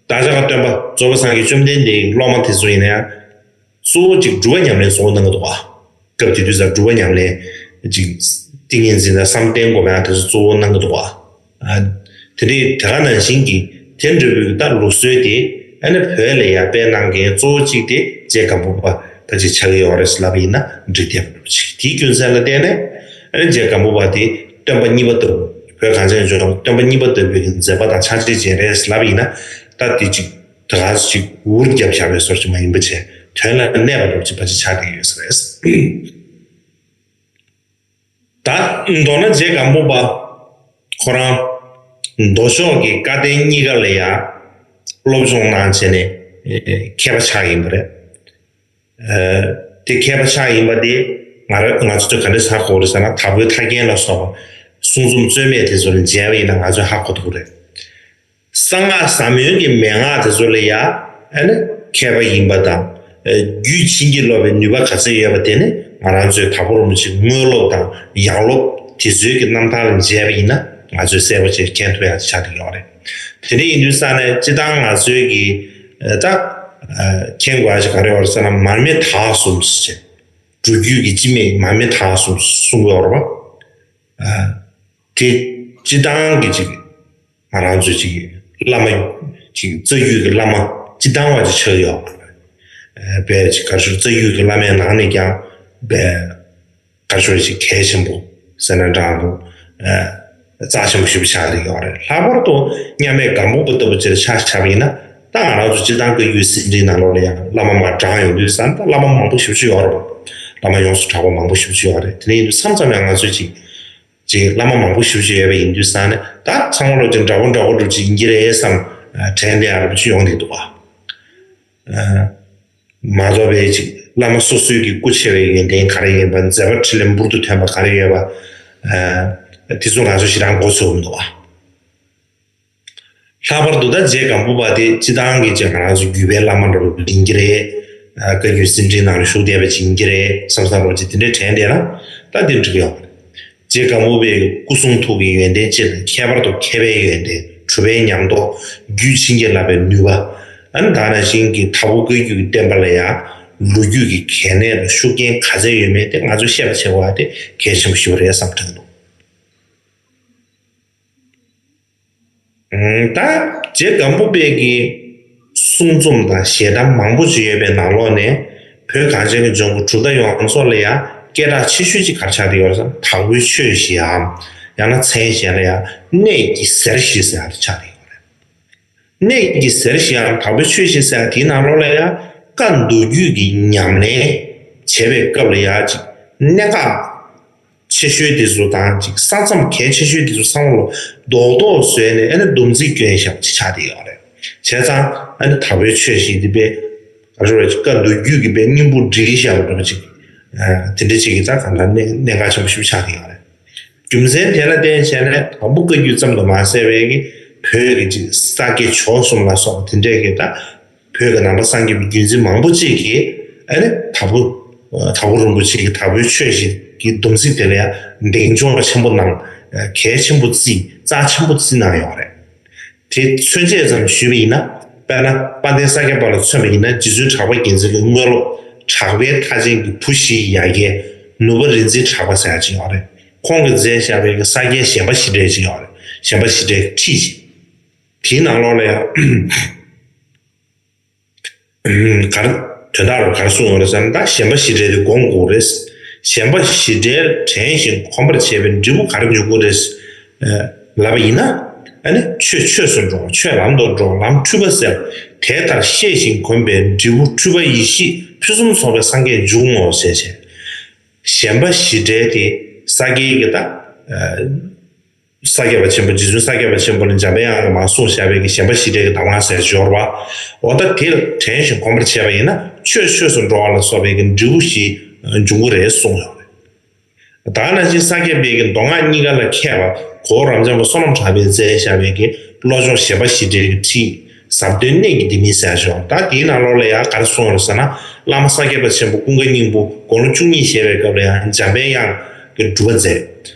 བདག་ཅག་སྟོན་པ་རྫོགས་པ་སངས་རྒྱས་བཅོམ་ལྡན་འདས་ཀྱི་སློབ་མ་དེ་ཚོ་ཡིན་ན་ཡང་། གཙོ་བོ་ཅིག་སྒྲུབ་པ་ཉམས་ལེན་གཙོ་བོ་གནང་གི་འདུག་བ། སྐབས་དེ་དུས་ཙང་སྒྲུབ་པ་ཉམས་ལེན་ཅིག་ཏིང་ངེ་འཛིན་དང་བསམ་གཏན་སྒོམ་ཡག་དེ་ཚོ་གཙོ་བོ་གནང་གི་འདུག་བ། ཨ་དེ་འདྲའི་དེ་ག་ནང་བཞིན་གྱི་དེ་འདྲ་བའི་ད་ལུགས་སྲོལ་དེ་ཨ་ནི་བོད་ལ་ཡར་སྤེལ་གནང་མཁན་གཙོ་བོ་གཅིག་དེ་རྗེ་སྒམ་པོ་པ་ད་ཅིག་ཆགས་ཀྱི་ཡོད་རེད་ལབ་པ་ཡིན་ན་འགྲིག་བསྡད་པ་འདྲ་པོ་ཅིག་དེའི་རྒྱུ་མཚན་ལ་བརྟེན་ནས་ཨ་ནི་རྗེ་སྒམ་པོ་པ་དེ་སྟོན་པ་གཉིས་པ་ལྟ་བུ་བོད་གངས་ཅན་ལྗོངས་སྟོན་པ་གཉིས་པ་ལྟ་བུའི་མཛད་པ་དང་ཕྱག་རྗེས་ཅན་རེད་ལབ་པ་ཡིན་ན་ད་དེ་ཅིག་དེ་ག་ཅིག་འུར་བརྒྱབ་བཞག་པའི་བཟོ་ཅིག་མ་ཡིན་པ་བྱས་དོན་ལ་གནས་པ་འདྲ་པོ་ཅིག་ཕལ་ཆེར་ཆགས་བསྡད་ཡོད་ས་རེད། ད་མདོར་ན་རྗེ་སྒམ་པོ་པ་ཁོ་རང་མདོ་ཕྱོགས་ཀྱི་བཀའ་བསྟན་གཉིས་ཀ་ལ་ཡང་སློབ་སྦྱོང་གནང་བྱས་ནས་མཁས་པ་ཆགས་ཡིན་པ་རེད། ཨ་ དེ་མཁས་པ་ཆགས་ཡིན་པ་དེ་ང་ར་ང་ཚོས་ག་འདྲས་ཧ་གོ་རེད་ཟེར་ན། དྭགས་པོའི་ཐར་རྒྱན་ལ་སོགས་པ་གསུང་རྩོམ་རྩོད་མེད་དེ་ཚོ་ལ་མཇལ་བ་ཡིན་ན་ང་ཚོས་ཧ་གོ་ཐུབ་རེད། གསང་སྔགས་ཟབ་མོའི་གི་མན་ངག་དེ་ཚོ་ལ་ཡ་ཨ་ནི་མཁས་པ་ཡིན་པ་དང་། རྒྱུད་བྱིན་གྱིས་རློབ་པའི་ནུས་པ་ག་ཚོད་ཡོད་པ་དེ་ནི་ང་རང་ཚོའི་དྭགས་པོ་རིན་པོ་ཆེའི་དངོས་སློབ་དང་ཡང་སློབ་དེ་ཚོའི་གི་རྣམ་ཐར་ལ་མཇལ་བ་ཡིན་ན་ང་ཚོས་གསལ་པོ་ཅིག་མཁྱེན་ཐུབ་ཡ་ཆགས་ཀྱི་ཡོད་རེད། དེ་འདྲ་ཡིན་དུས་ཙང་ནས་སྤྱིར་བཏང་ང་ཚོའི་གི་ད་མཁྱེན་དགོས་ཡ་ཅིག་ག་རེ་ཡོད་རེད་ཟེར་ན། མར་མེ་དྭགས་གསུམ་ཟེར། སྒྲུབ་བརྒྱུད་ཀྱི་སྤྱི་མེས་མར་མེ་དྭགས་གསུམ་གསུང་གི་ཡོད་རེད་པ། དེ་སྤྱིར་བཏང་གི་ཅིག་ང་རང་ཚོའི་ཅིག་བླ་མ་ཅིག་རྩ་བརྒྱུད་ཀྱི་བླ་མ་སྤྱིར་བཏང་བ་ཅིག་ཆགས་ཡོད། དཔེ་ཅིག་ག་རེ་ཞུ། རྩ་བརྒྱུད་ཀྱི་བླ་མའི་ནང་ནས་ཀྱང་དཔེ་ག་རེ་ཞུ་ཅིག་གལ་ཆེན་པོ་ཟེར་ན་འདྲ་འདུག་རྩ་ཆེན་པོ་ཞེ་པོ་ཆགས་ཀྱི་ཡོད་རེད། ལྷག་པར་དུ་མཉམ་མེད་སྒམ་པོ་པ་ལྟ་བུ་ཅིག་ལ་ཆ་བཞག་པ་ཡིན་ན། ད་ང་རང་ཚོ་སྤྱིར་བཏང་བཀའ་བརྒྱུད་ཟིན་བྲིས་ནང་ལོགས་ལ་ཡང་བླ་མ་མར་བགྲངས་ཡོང་དུས་ཙང་ད་བླ་མ་མང་པོ་ཞེ་པོ་ཅིག་ཡོད་རེད་པ། བླ་མ་ཡོངས་སུ་གྲགས་པ་མང་པོ་ཞེ་པོ་ཅིག་ཡོད་རེད། དེ་འདྲ་ཡིན་དུས་མཚམས་མཚམས་ཡང་ང་ཚོས་ཅིག་ཅིག་བླ་མ་མང་པོ་ཞེ་པོ་ཅིག་ཡོད་པ་ཡིན་དུས་ཙང་ནས་ད་ཚང་མ་ལོ་ཅིག་འདྲ་པོ་འདྲ་པོ་འདྲ་པོ་ཅིག་ཡིན་གྱི་རེད་བསམ། དྲན་བསྡད་ཡ་འདྲ་པོ་ཅིག་ཡོང་བསྡད་འདུག་པ། མ་གཏོགས་པའི་ཅིག་བླ་མ་སོ་སོའི་གི་སྐུ་ཆེ་བའི་ཡོན་ཏན་ག་རེ་ཡིན་པ། མཛད་པ་འཕྲིན་ལས་འབུར་དུ་ཐོན་པ་ག་རེ་ཡོད་པ། དེ་ཚོ་ང་ཚོ་ཞེ་དྲག་མགོ་ཚོས་མི་འདུག་པ། ལྷག་པར་དུ་ད་རྗེ་སྒམ་པོ་པ་དེ་སྤྱིར་བཏང་གི་ཅིག་ང་རང་ཚོ་བརྒྱུད་པའི་བླ་མ་འདྲ་པོ་ཡིན་གྱི་རེད། བཀའ་བརྒྱུད་ཟིན་བྲིས་ནང་ལ་ཞུགས་བསྡད་པ་ཅིག་ཡིན་གྱི་རེད་བསམ་བསམ་འདྲ་པོ་ཅིག་དེ་འདྲའི་དྲན་བསྡད་ན་ད་དེ་འགྲིག་གི་ཡོད་རེད། རྗེ་སྒམ་པོ་པའི་སྐུ་གསུང་ཐུགས་ཀྱི་ཡོན་ཏན་སྤྱི་དང་། ཁྱད་པར་དུ་མཁས་པའི་ཡོན་ཏན། གྲུབ་པའི་ཉམས་རྟོགས། རྒྱུད་བྱིན་གྱིས་བརླབས་པའི་ནུས་པ། ཨ་ནི་ད་ནང་བཞིན་གྱི་དྭགས་པོ་བཀའ་བརྒྱུད་ཀྱི་བསྟན་པ་ལ་ཡང་ལོ་རྒྱུས་ཀྱི་གལ་གནད་དང་ཤུགས་རྐྱེན་ག་ཚད་ཡོད་མེད་དེ་ང་ཚོས་ཤེས་པ་བྱེད་དགོས་པ་དེ་གལ་ཆེན་པོ་ཞིག་རེད་བསམ་དྲན་འདུག་ད་རྗེ་སྒམ་པོ་པའི་གི་གསུང་རྩོམ་དང་ཞལ་གདམས་མང་པོ་ཅིག་ཡོད་པའི་ནང་ལོགས་ནས། བོད་གངས་ཅན་གྱི་ལྗོངས་ཀྱི་གྲུབ་མཐའ་ཡོངས་རྫོགས་ལ་ཡང་སྐད་གྲགས་ཆེ་ཤོས་ཅིག་ག་རེ་ཆགས་བསྡད་ཡོད་རེད་ཟེར་ན། དྭགས་པོའི་ཆོས་བཞིའམ། ཡང་ན་མཚན་གཞན་ལ་ཡང་གནས་ཀྱི་ཟེར་བཞི་ཟེར་ཡ་དེ་ཆགས་བསྡད་ཡོད་རེད། གནས་ཀྱི་ཟེར་བཞིའམ་དྭགས་པོའི་ཆོས་བཞི་ཟེར་ཡ་དེའི་ནང་ལོགས་ལ་ཡང་བཀའ་མདོ་རྒྱུད་ཀྱི་ཉམས་ལེན་བྱེད་པའི་སྐབས་ལ་ཡང་ཅིག་གནད་འགག་ཆེ་ཤོས་དེ་ཚོ་དང་། ཅིག་ས་མཚམས་གལ་ཆེ་ཤོས་དེ་ཚོ་ཚང་མ་ལ་རྡོག་རྡོག་བཟོས་ནས་ཨ་ནི་སྡོམ་ཚིག་བསྐྱོན་བཞག་པ་ཅིག་ཆགས་བསྡད་ཡོད་རེད། བྱས་ཙང་ཨ་ནི་དྭགས་པོའི་ཆོས་བཞི་འདི་དཔེ་ག་རེ་ཟེར་བཀའ་མདོ་རྒྱུད་ཀྱི་དཔེ་སྙིང་པོ་སྒྲིལ་བཞག་པ་འདྲ་པོ་ཅིག་དེ་འདྲ་ཅིག་གི་ད་གང་ལྟར་གནད་གནད་འགག་ཆེན་པོ་ཞིག་ཆགས་བསྡད་ཡོད་རེད། རྒྱུ་མཚན་དེ་ལ་བརྟེན་བྱས་ནས་དྭགས་པོ་བཀའ་བརྒྱུད་ཙམ་དུ་མ་ཟད་པའི་གི་བོད་ཀྱི་ཅིག་ས་སྐྱ་བྱོལ་གསུམ་ལ་སོགས་དེ་འདྲའི་གི་ད་བོད་ཀྱི་ནང་པ་སངས་རྒྱས་པའི་བརྒྱུད་འཛིན་མང་པོ་ཅིག་གིས་ཨ་ནི་དྭགས་པོ་དྭགས་པོ་རིན་པོ་ཆེ་གི་དྭགས་པོའི་ཆོས་བཞི་གི་སྡོམ་ཚིག་དེ་ལ་ཡང་གདེང་འཇོག་ཆེན་པོ་གནང་། གལ་ཆེན་པོ་བརྩི། རྩ་ཆེན་པོ་བརྩི་གནང་ཡོད་རེད། དེ་མཚོན་བྱེད་ཙམ་ཞུས་པ་ཡིན་ན། དཔེར་ན་དཔལ་ལྡན་ས་སྐྱ་པ་ལ་མཚོན་པ་ཡིན་ན། རྗེ་བཙུན་གྲགས་པ་རྒྱལ་མཚན་གྱི་དངོས་སློབ་གྲགས་པའི་མཐའ་ཅན་གྱི་བུ་བཞིའི་ཡ་གྱལ་ནུས་པ་རིག་འཛིན་གྲགས་པ་ཟེར་ཡ་ཅིག་ཡོད་རེད། ཁོང་གིས་མཛད་བཞག་པའི་ས་སྐྱའི་ཞེན་པ་ཞི་བྲལ་ཅིག་ཡོད་རེད། ཞེན་པ་ཞི་བྲལ་གྱི་ཁྲིད་ཅིག་དེའི་ནང་ལོགས་ལ་ཡང་ག་རེ་དོན་དག་ལ་ག་རེ་གསུངས་ཡོད་རེད་ཟེར་ན། ད་ཞེན་པ་ཞི་བྲལ་དེ་སྒོམ་དགོས་རེད། ཞེན་པ་ཞི་བྲལ་དྲན་ཞིང་གོམས་པར་བྱས་པའི་འབྲས་བུ་ག་རེ་འབྱུང་གི་རེད་ལབ་པ་ཡིན་ན། ཨ་ནི་ཆོས་ཆོས་སུ་འགྲོ། ཆོས་ལམ་དུ་འགྲོ། ལམ་འཁྲུལ་པ་སེལ། དེ་ལྟར་ཤེས་ཤིང་གོམས་པའི་འབྲས་བུ་འཁྲུལ་པ་ཡེ་ཤེས་ཕུན་སུམ་ཚོགས་པའི་སངས་རྒྱས་འབྱུང་ངོ་ཟེར་བྱས། ཞེན་པ་ཞི་བྲལ་དེ་ས་སྐྱའི་གི་ད། ས་སྐྱ་པ་ཆེན་པོ། རྗེ་བཙུན་ས་སྐྱ་པ་ཆེན་པོ་ལ་འཇམ་དཔལ་དབྱངས་ཀྱིས་མར་གསུངས་བཞག་པའི་གི་ཞེན་པ་ཞི་བྲལ་གྱི་གདམས་ངག་ཟེར་ཞོར་བ། འོ་ད་དེ་ལ་དྲན་ཞིང་གོམས་པར་བྱས་པ་ཡིན་ན་ཆོས་ཆོས་སུ་འགྲོ་བ་ལ་སོགས་པའི་གི་འབྲས་བུ་ཞིག་འབྱུང་གི་རེད་གསུངས་ཡོད་རེད། ད་ག་ནང་བཞིན་ས་སྐྱ་པའི་གི་མདོ་སྔགས་གཉིས་ཀ་ལ་མཁས་པ་གོ་བོ་རབ་འབྱམས་པ་བསོད་ནམས་གྲགས་པས་མཛད་བཞག་པའི་གི་བློ་སྦྱོང་ཞེན་པ་ཞི་བྲལ་གྱི་ཁྲིད། ཟབ་དོན་གནད་ཀྱི་ལྡེ་མིག་ཟེར་ཞོར། ད་དེའི་ནང་ལོགས་ལ་ཡང་ག་རེ་གསུངས་ཡོད་རེད་ཟེར་ན། བླ་མ་ས་སྐྱ་པ་ཆེན་པོ་ཀུན་དགའ་སྙིང་པོ་དགུང་ལོ་བཅུ་གཉིས་བཞེས་པའི་སྐབས་ལ་ཡང་འཇམ་དཔལ་དབྱངས་ཀྱིས་སྒྲུབ་པ་མཛད།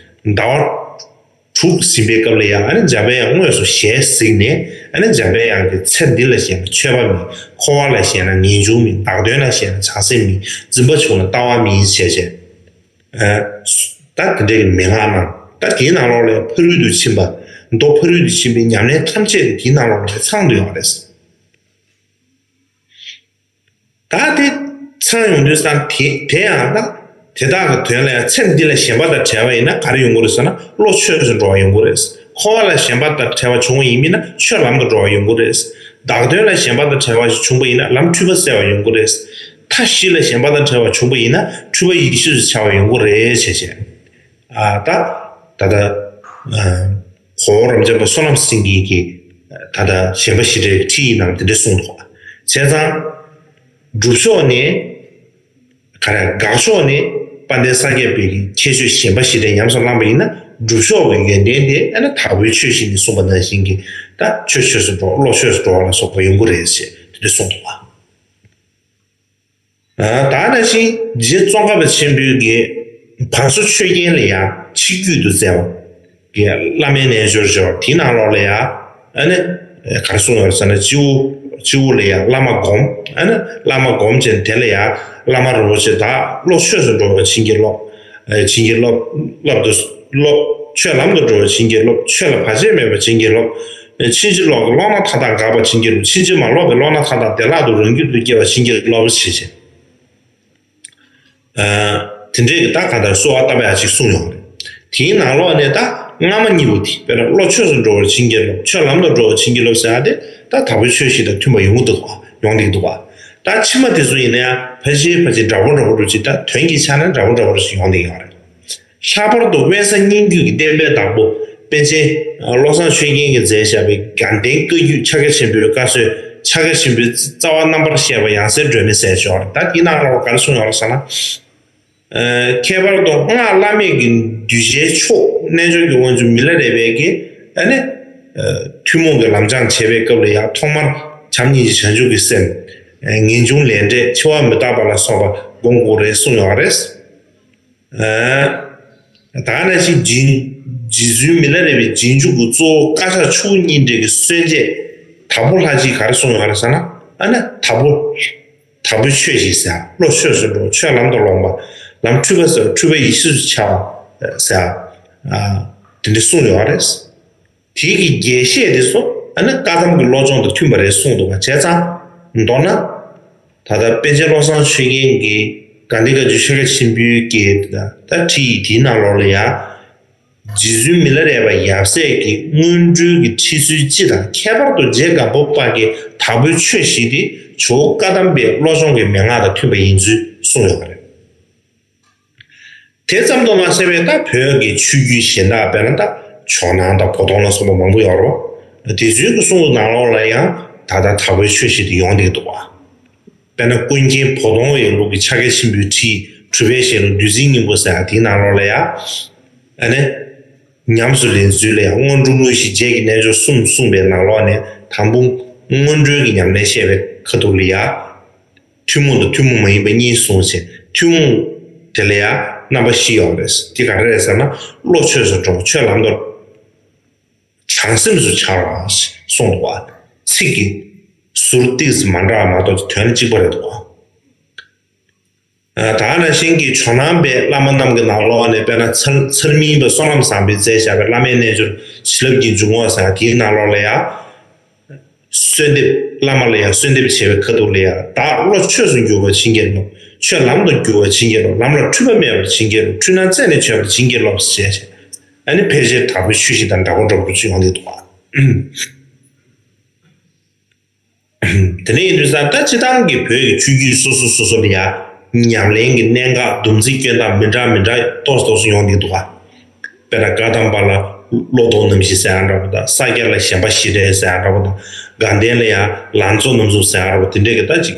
ཟླ་བ་དྲུག་ཟིན་པའི་སྐབས་ལ་ཡང་ཨ་ནི་འཇམ་དཔལ་དབྱངས་དངོས་སུ་ཞལ་གཟིགས་ནས། ཨ་ནི་འཇམ་དཔལ་དབྱངས་ཀྱིས་ཚེ་འདི་ལ་ཞེན་ན་ཆོས་པ་མིན། འཁོར་བ་ལ་ཞེན་ན་ངེས་འབྱུང་མིན། བདག་དོན་ལ་ཞེན་ན་བྱང་སེམས་མིན། འཛིན་པ་བྱུང་ན་ལྟ་བ་མིན་ཞེས་བྱས། ཨ་ད་དེ་འདྲའི་མན་ངག་གནང་། ད་དེའི་ནང་ལོགས་ལ་ཕ་རོལ་ཏུ་ཕྱིན་པ། མདོ་ཕ་རོལ་ཏུ་ཕྱིན་པའི་ཉམས་ལེན་ཐམས་ཅད་དེའི་ནང་ལོགས་ལ་ཚང་བསྡད་ཡོད་རེད། ད་དེ་ཚང་ཡོང་དུས་ཙང་དེ་དེ་ཡང་ད་དེ་དག་གི་དོན་ལ་ཡང་ཚེ་འདི་ལ་ཞེན་པ་དང་བྲལ་བ་ཡིན་ན་ག་རེ་ཡོང་གི་རེད་ཟེར་ན། བློ་ཆོས་སུ་འགྲོ་བ་ཡོང་གི་རེད། འཁོར་བ་ལ་ཞེན་པ་དང་བྲལ་བ་བྱུང་བ་ཡིན་མིན་ན་ཆོས་ལམ་དུ་འགྲོ་བ་ཡོང་གི་རེད། བདག་དོན་ལ་ཞེན་པ་དང་བྲལ་བ་ཞིག་བྱུང་བ་ཡིན་ན་ལམ་འཁྲུལ་པ་སེལ་བ་ཡོང་གི་རེད། མཐའ་བཞི་ལ་ཞེན་པ་དང་བྲལ་བ་བྱུང་བ་ཡིན་ན་འཁྲུལ་པ་ཡེ་ཤེས་སུ་འཆར་བ་ཡོང་གི་རེད་ཞེས་བཤད། ཨ་ད་ད་ལྟ་ཨ་གོ་བོ་རབ་འབྱམས་པ་བསོད་ནམས་སེང་གེ་གིས་ད་ལྟ་ཞེན་པ་ཞི་བྲལ་གྱི་ཁྲིད་ཡིག་ནང་དེ་འདྲ་གསུངས་འདུག་བྱས་ཙང་སྒྲུབ་ཕྱོགས་ནི། ག་རེ་དགག་ཕྱོགས་ནས་དཔལ་ལྡན་སངས་རྒྱས་པའི་གི་ཁྱད་ཆོས་གཞན་པ་ཞིག་དེ་ཉམས་སུ་བླངས་པ་ཡིན་ན། སྒྲུབ་ཕྱོགས་ཀྱི་ཡོན་ཏན་དེ་ཨ་ནི་དྭགས་པོའི་ཆོས་བཞིན་གྱིས་གསུངས་པ་ནང་བཞིན་གྱི་ད་ཆོས་ཆོས་སུ་འགྲོ། བློ་ཆོས་སུ་འགྲོ་བ་ལ་སོགས་པ་ཡོང་གི་རེད་ཅེས་དེ་འདྲ་གསུངས་འདུག་པ། ད་ནང་བཞིན་རྗེ་ཙོང་ཁ་པ་ཆེན་པོའི་གི་བང་སོ་ཆོས་རྒྱལ་ལ་ཡང་ཆིག་བརྒྱུད་དུ་མཛད་པ་གི་བླ་མའི་རྣལ་འབྱོར་སྦྱོར་དེའི་ནང་ལོགས་ལ་ཡང་ཨ་ནི་ག་རེ་གསུངས་ཡོད་ཟེར་ན། སྤྱི་བོ་སྤྱི་བོ་ལ་ཡང་བླ་མ་སྒོམ། ཨ་ནི་བླ་མ་སྒོམ་བྱས་དེ་ལ་ཡང་བླ་མ་རིན་པོ་ཆེ་དག། བློ་ཆོས་སུ་འགྲོ་བར་བྱིན་གྱིས་རློབས། བྱིན་གྱིས་རློབས། རློབ་ཏུ་རློབས། ཆོས་ལམ་དུ་འགྲོ་བར་བྱིན་གྱིས་རློབས། ཆོས་ལ་བར་ཆད་མེད་པར་བྱིན་གྱིས་རློབས། ཕྱིན་ཅི་ལོག་གི་ལོག་སྣང་མཐའ་དག་འགག་པར་བྱིན་གྱིས་རློབས། ཕྱིན་ཅི་མ་ལོག་པའི་ལོག་སྣང་མཐའ་དག་བདེ་བླག་ཏུ་རང་རྒྱུད་དུ་སྐྱེ་བར་བྱིན་གྱིས་རློབས་ཞེས་བྱས། དེ་འདྲའི་གི་ད་ག་ད་གསོལ་བ་བཏབ་ཡག་ཅིག་གསུངས་ཡོད་རེད། དེའི་ནང་ལོགས་ནས་ད་སྔ་མ་གཉིས་པོ་དེ། དཔེར་ན་བློ་ཆོས་སུ་འགྲོ་བར་བྱིན་གྱིས་རློབས། ཆོས་ལམ་དུ་འགྲོ་བར་བྱིན་གྱིས་རློབས་ཟེར་ཡག་དེ་ད་དྭགས་པོའི་ཆོས་བཞིན་དང་མཐུན་པ་ཡོང་གི་འདུག་པ། ཡོང་བསྡད་ཀྱི་འདུག་པ། ད་ཕྱི་མ་དེ་ཚོ་ཡིན་ན་ཡང་ཕལ་ཆེར་ཕལ་ཆེར་འདྲ་པོ་འདྲ་པོ་འདྲ་པོ་ཅིག། ད་དོན་གྱི་ཆ་ནས་འདྲ་པོ་འདྲ་པོ་ཞིག་ཡོང་བསྡད་ཀྱི་ཡོད་རེད། ལྷག་པར་དུ་དབེན་ས་སྙན་བརྒྱུད་ཀྱི་བསྟན་པའི་བདག་པོ་པཎ་ཆེན་བློ་བཟང་ཆོས་རྒྱན་གྱིས་མཛད་བཞག་པའི་དགའ་ལྡན་བཀའ་བརྒྱུད་ཕྱག་རྒྱ་ཆེན་པོའི་བཀའ་སྲོལ། ཕྱག་རྒྱ་ཆེན་པོའི་རྩ་བ་རྣམ་པར་བཤད་པ་ཡང་སྲིད་སྒྲོན་མེ་ཟེར་ཅིག་ཡོད་རེད། ད་དེའི་ནང་ལོགས་ག་རེ་གསུངས་ཡོད་རེད་ཟེར་ན། ཁྱད་པར་དུ་སྔགས་བླ་མེད་ཀྱི་གདུལ་བྱའི་མཆོག་རྣལ་འབྱོར་གྱི་དབང་ཕྱུག་མི་ལ་རས་པས་ཀྱིས་ཨ་ནི་ཐུན་མོང་གི་ལམ་སྦྱང་བྱེད་པའི་སྐབས་ལ་ཡང་ཐོག་མར་བྱམས་སྙིང་རྗེ་བྱང་ཆུབ་ཀྱི་སེམས། ངེས་འབྱུང་ལས་འབྲས་འཆི་བ་མི་རྟག་པ་ལ་སོགས་པ་སྒོམ་དགོས་རེད་གསུངས་ཡོད་རེད། ད་ནང་བཞིན་རྗེ་རྗེ་བཙུན་མི་ལ་རས་པའི་རྗེས་འཇུག་གི་གཙོ་བོ་བཀའ་ཕྱག་ཆུ་བོ་གཉིས་འདྲེས་ཀྱི་སྲོལ་འབྱེད་དྭགས་པོ་ལྷ་སྦྱིས་ག་རེ་གསུངས་ཡོད་རེད་ཟེར་ན། ཨ་ནི་དྭགས་པོ་དྭགས་པོའི་ཆོས་བཞིན་ཟེར། བློ་ཆོས་སུ་འགྲོ། ཆོས་ལམ་དུ་སློང་བ། ལམ་འཁྲུལ་པ་ཟེར་བ། འཁྲུལ་པ་ཡེ་ཤེས་སུ་འཆར་བ་ཟེར། དེ་འདྲ་གསུངས་ཡོད་རེད། དེའི་གི་རྒྱས་བཤད་དེ་ཚོ་ཨ་ནི་བཀའ་གདམས་ཀྱི་བློ་སྦྱོང་དང་མཐུན་པ་རེད་གསུངས་འདུག་པ། བྱས་ཙང་མདོར་ན། ད་ལྟ་པཎ་ཆེན་བློ་བཟང་ཆོས་རྒྱན་གྱིས་དགའ་ལྡན་བཀའ་བརྒྱུད་ཕྱག་རྒྱ་ཆེན་པོའི་གི་ད་ད་ཁྲིད་ཡིག་དེའི་ནང་ལོགས་ལ་ཡང་། རྗེ་བཙུན་མི་ལ་རས་པ་ཡབ་སྲས་ཀྱི་སྔོན་འགྲོའི་གི་ཁྲིད་ཚུལ་སྤྱི་དང་། ཁྱད་པར་དུ་རྗེ་སྒམ་པོ་པ་གི་དྭགས་པོའི་ཆོས་བཞི་དེ་ཇོ་བོ་བཀའ་གདམས་པའི་བློ་སྦྱོང་གི་མན་ངག་དང་མཐུན་པ་ཡིན་ཚུལ་གསུངས་ཡོད་པ་རེད། དེ་ཙམ་དུ་མ་ཟད་པའི་ད་བོད་ཀྱི་ཆོས་བརྒྱུད་གཞན་དག་དཔེར་ན་ད་ཇོ་ནང་དང་བོ་དོང་ལ་སོགས་པ་མང་པོ་ཡོད་རེད་པ། དེ་ཚོའི་གི་གསུང་ནང་ལོགས་ལ་ཡང་ད་ལྟ་དྭགས་པོའི་ཆོས་བཞི་དེ་ཡོང་བསྡད་ཀྱི་འདུག་པ། དཔེར་ན་ཀུན་མཁྱེན་བོ་དོང་བའི་ལུགས་ཀྱི་ཕྱག་རྒྱ་ཆེན་པོའི་ཁྲིད་གྲུབ་པའི་ཞལ་ལུང་བདུད་རྩིའི་སྙིང་པོ་ཟེར་ཡག་དེའི་ནང་ལོགས་ལ་ཡང་། ཨ་ནི། ཉམས་སུ་ལེན་ཚུལ་ལ་ཡང་སྔོན་འགྲོ་དངོས་གཞི་རྗེ་གི་རྣལ་འབྱོར་གསུམ་གསུངས་པའི་ནང་ལོགས་ནས་དང་པོ་སྔོན་འགྲོའི་གི་ཉམས་ལེན་བཤད་པའི་ཁ་ཐུག་ལ་ཡང་། ཐུན་མོང་དང་ཐུན་མོང་མ་ཡིན་པ་གཉིས་གསུངས་བྱས། ཐུན་མོང་དེ་ལ་ཡང་རྣམ་པ་བཞི་ཡོད་རེད། དེ་ག་རེ་རེད་ཟེར་ན། བློ་ཆོས་སུ་འགྲོ། ཆོས་ལམ་དུ་བྱང་སེམས་སུ་འཆར་བ་གསུངས་འདུག་པ། ཚིག་གི་ཟུར་ཏོག་ཙམ་མ་འདྲ་བ་མ་གཏོགས་དོན་གཅིག་པ་རེད་འདུག་པ། ད་ག་ནང་བཞིན་གྱི་ཇོ་ནང་པའི་བླ་མ་རྣམས་ཀྱི་ནང་ལོགས་ནས་དཔེར་ན་ཚར་ཚར་མིན་པ་བསོད་ནམས་བཟང་པོས་མཛད་བཞག་པའི་བླ་མའི་རྣལ་འབྱོར་བྱིན་རླབས་ཀྱི་འཇུག་ངོགས་ཟེར་དེའི་ནང་ལོགས་ལ་ཡང་། གསོལ་འདེབས། བླ་མ་ལ་ཡང་གསོལ་འདེབས་བྱེད་པའི་ཁ་ཐུག་ལ་ཡང་། བདག་བློ་ཆོས་སུ་འགྱུར་བར་བྱིན་གྱིས་རློབས། ཆོས་ལམ་དུ་འགྱུར་བར་བྱིན་གྱིས་རློབས། ལམ་ལ་འཁྲུལ་པ་མེད་པར་བྱིན་གྱིས་རློབས། འཁྲུལ་སྣང་རྩད་ནས་གཅོད་པར་བྱིན་གྱིས་རློབས་ཞེས་བྱས། ཨ་ནི་ཕལ་ཆེར་དྭགས་པོའི་ཆོས་བཞི་དང་འདྲ་པོ་འདྲ་པོ་ཅིག་ཡོང་གི་འདུག་པ། དེ་འདྲ་ཡིན་དུས་ཙང་ད་སྤྱིར་བཏང་གི་བོད་ཀྱི་ཆོས་བརྒྱུད་སོ་སོ་སོ་སོ་ལ་ཡང་ཉམས་ལེན་གྱི་གནད་འགག་སྡོམ་ཚིག་སྐྱོན་སྟངས་མི་འདྲ་མི་འདྲ་ཏོག་ཙམ་ཏོག་ཙམ་ཡོང་གི་འདུག་ག། དཔེར་ན་བཀའ་གདམས་པ་ལ་བློ་ལྡོག་རྣམ་བཞི་ཟེར་ཡག་འདྲ་པོ་དང་། ས་སྐྱ་ལ་ཞེན་པ་བཞི་བྲལ་ཟེར་ཡག་འདྲ་པོ་དང་། དགའ་ལྡན་ལ་ཡང་ལང་ཚོ་རྣམ་གསུམ་ཟེར་ཡག་འདྲ་པོ་དེ་འདྲའི་གི་ད་ཅིག་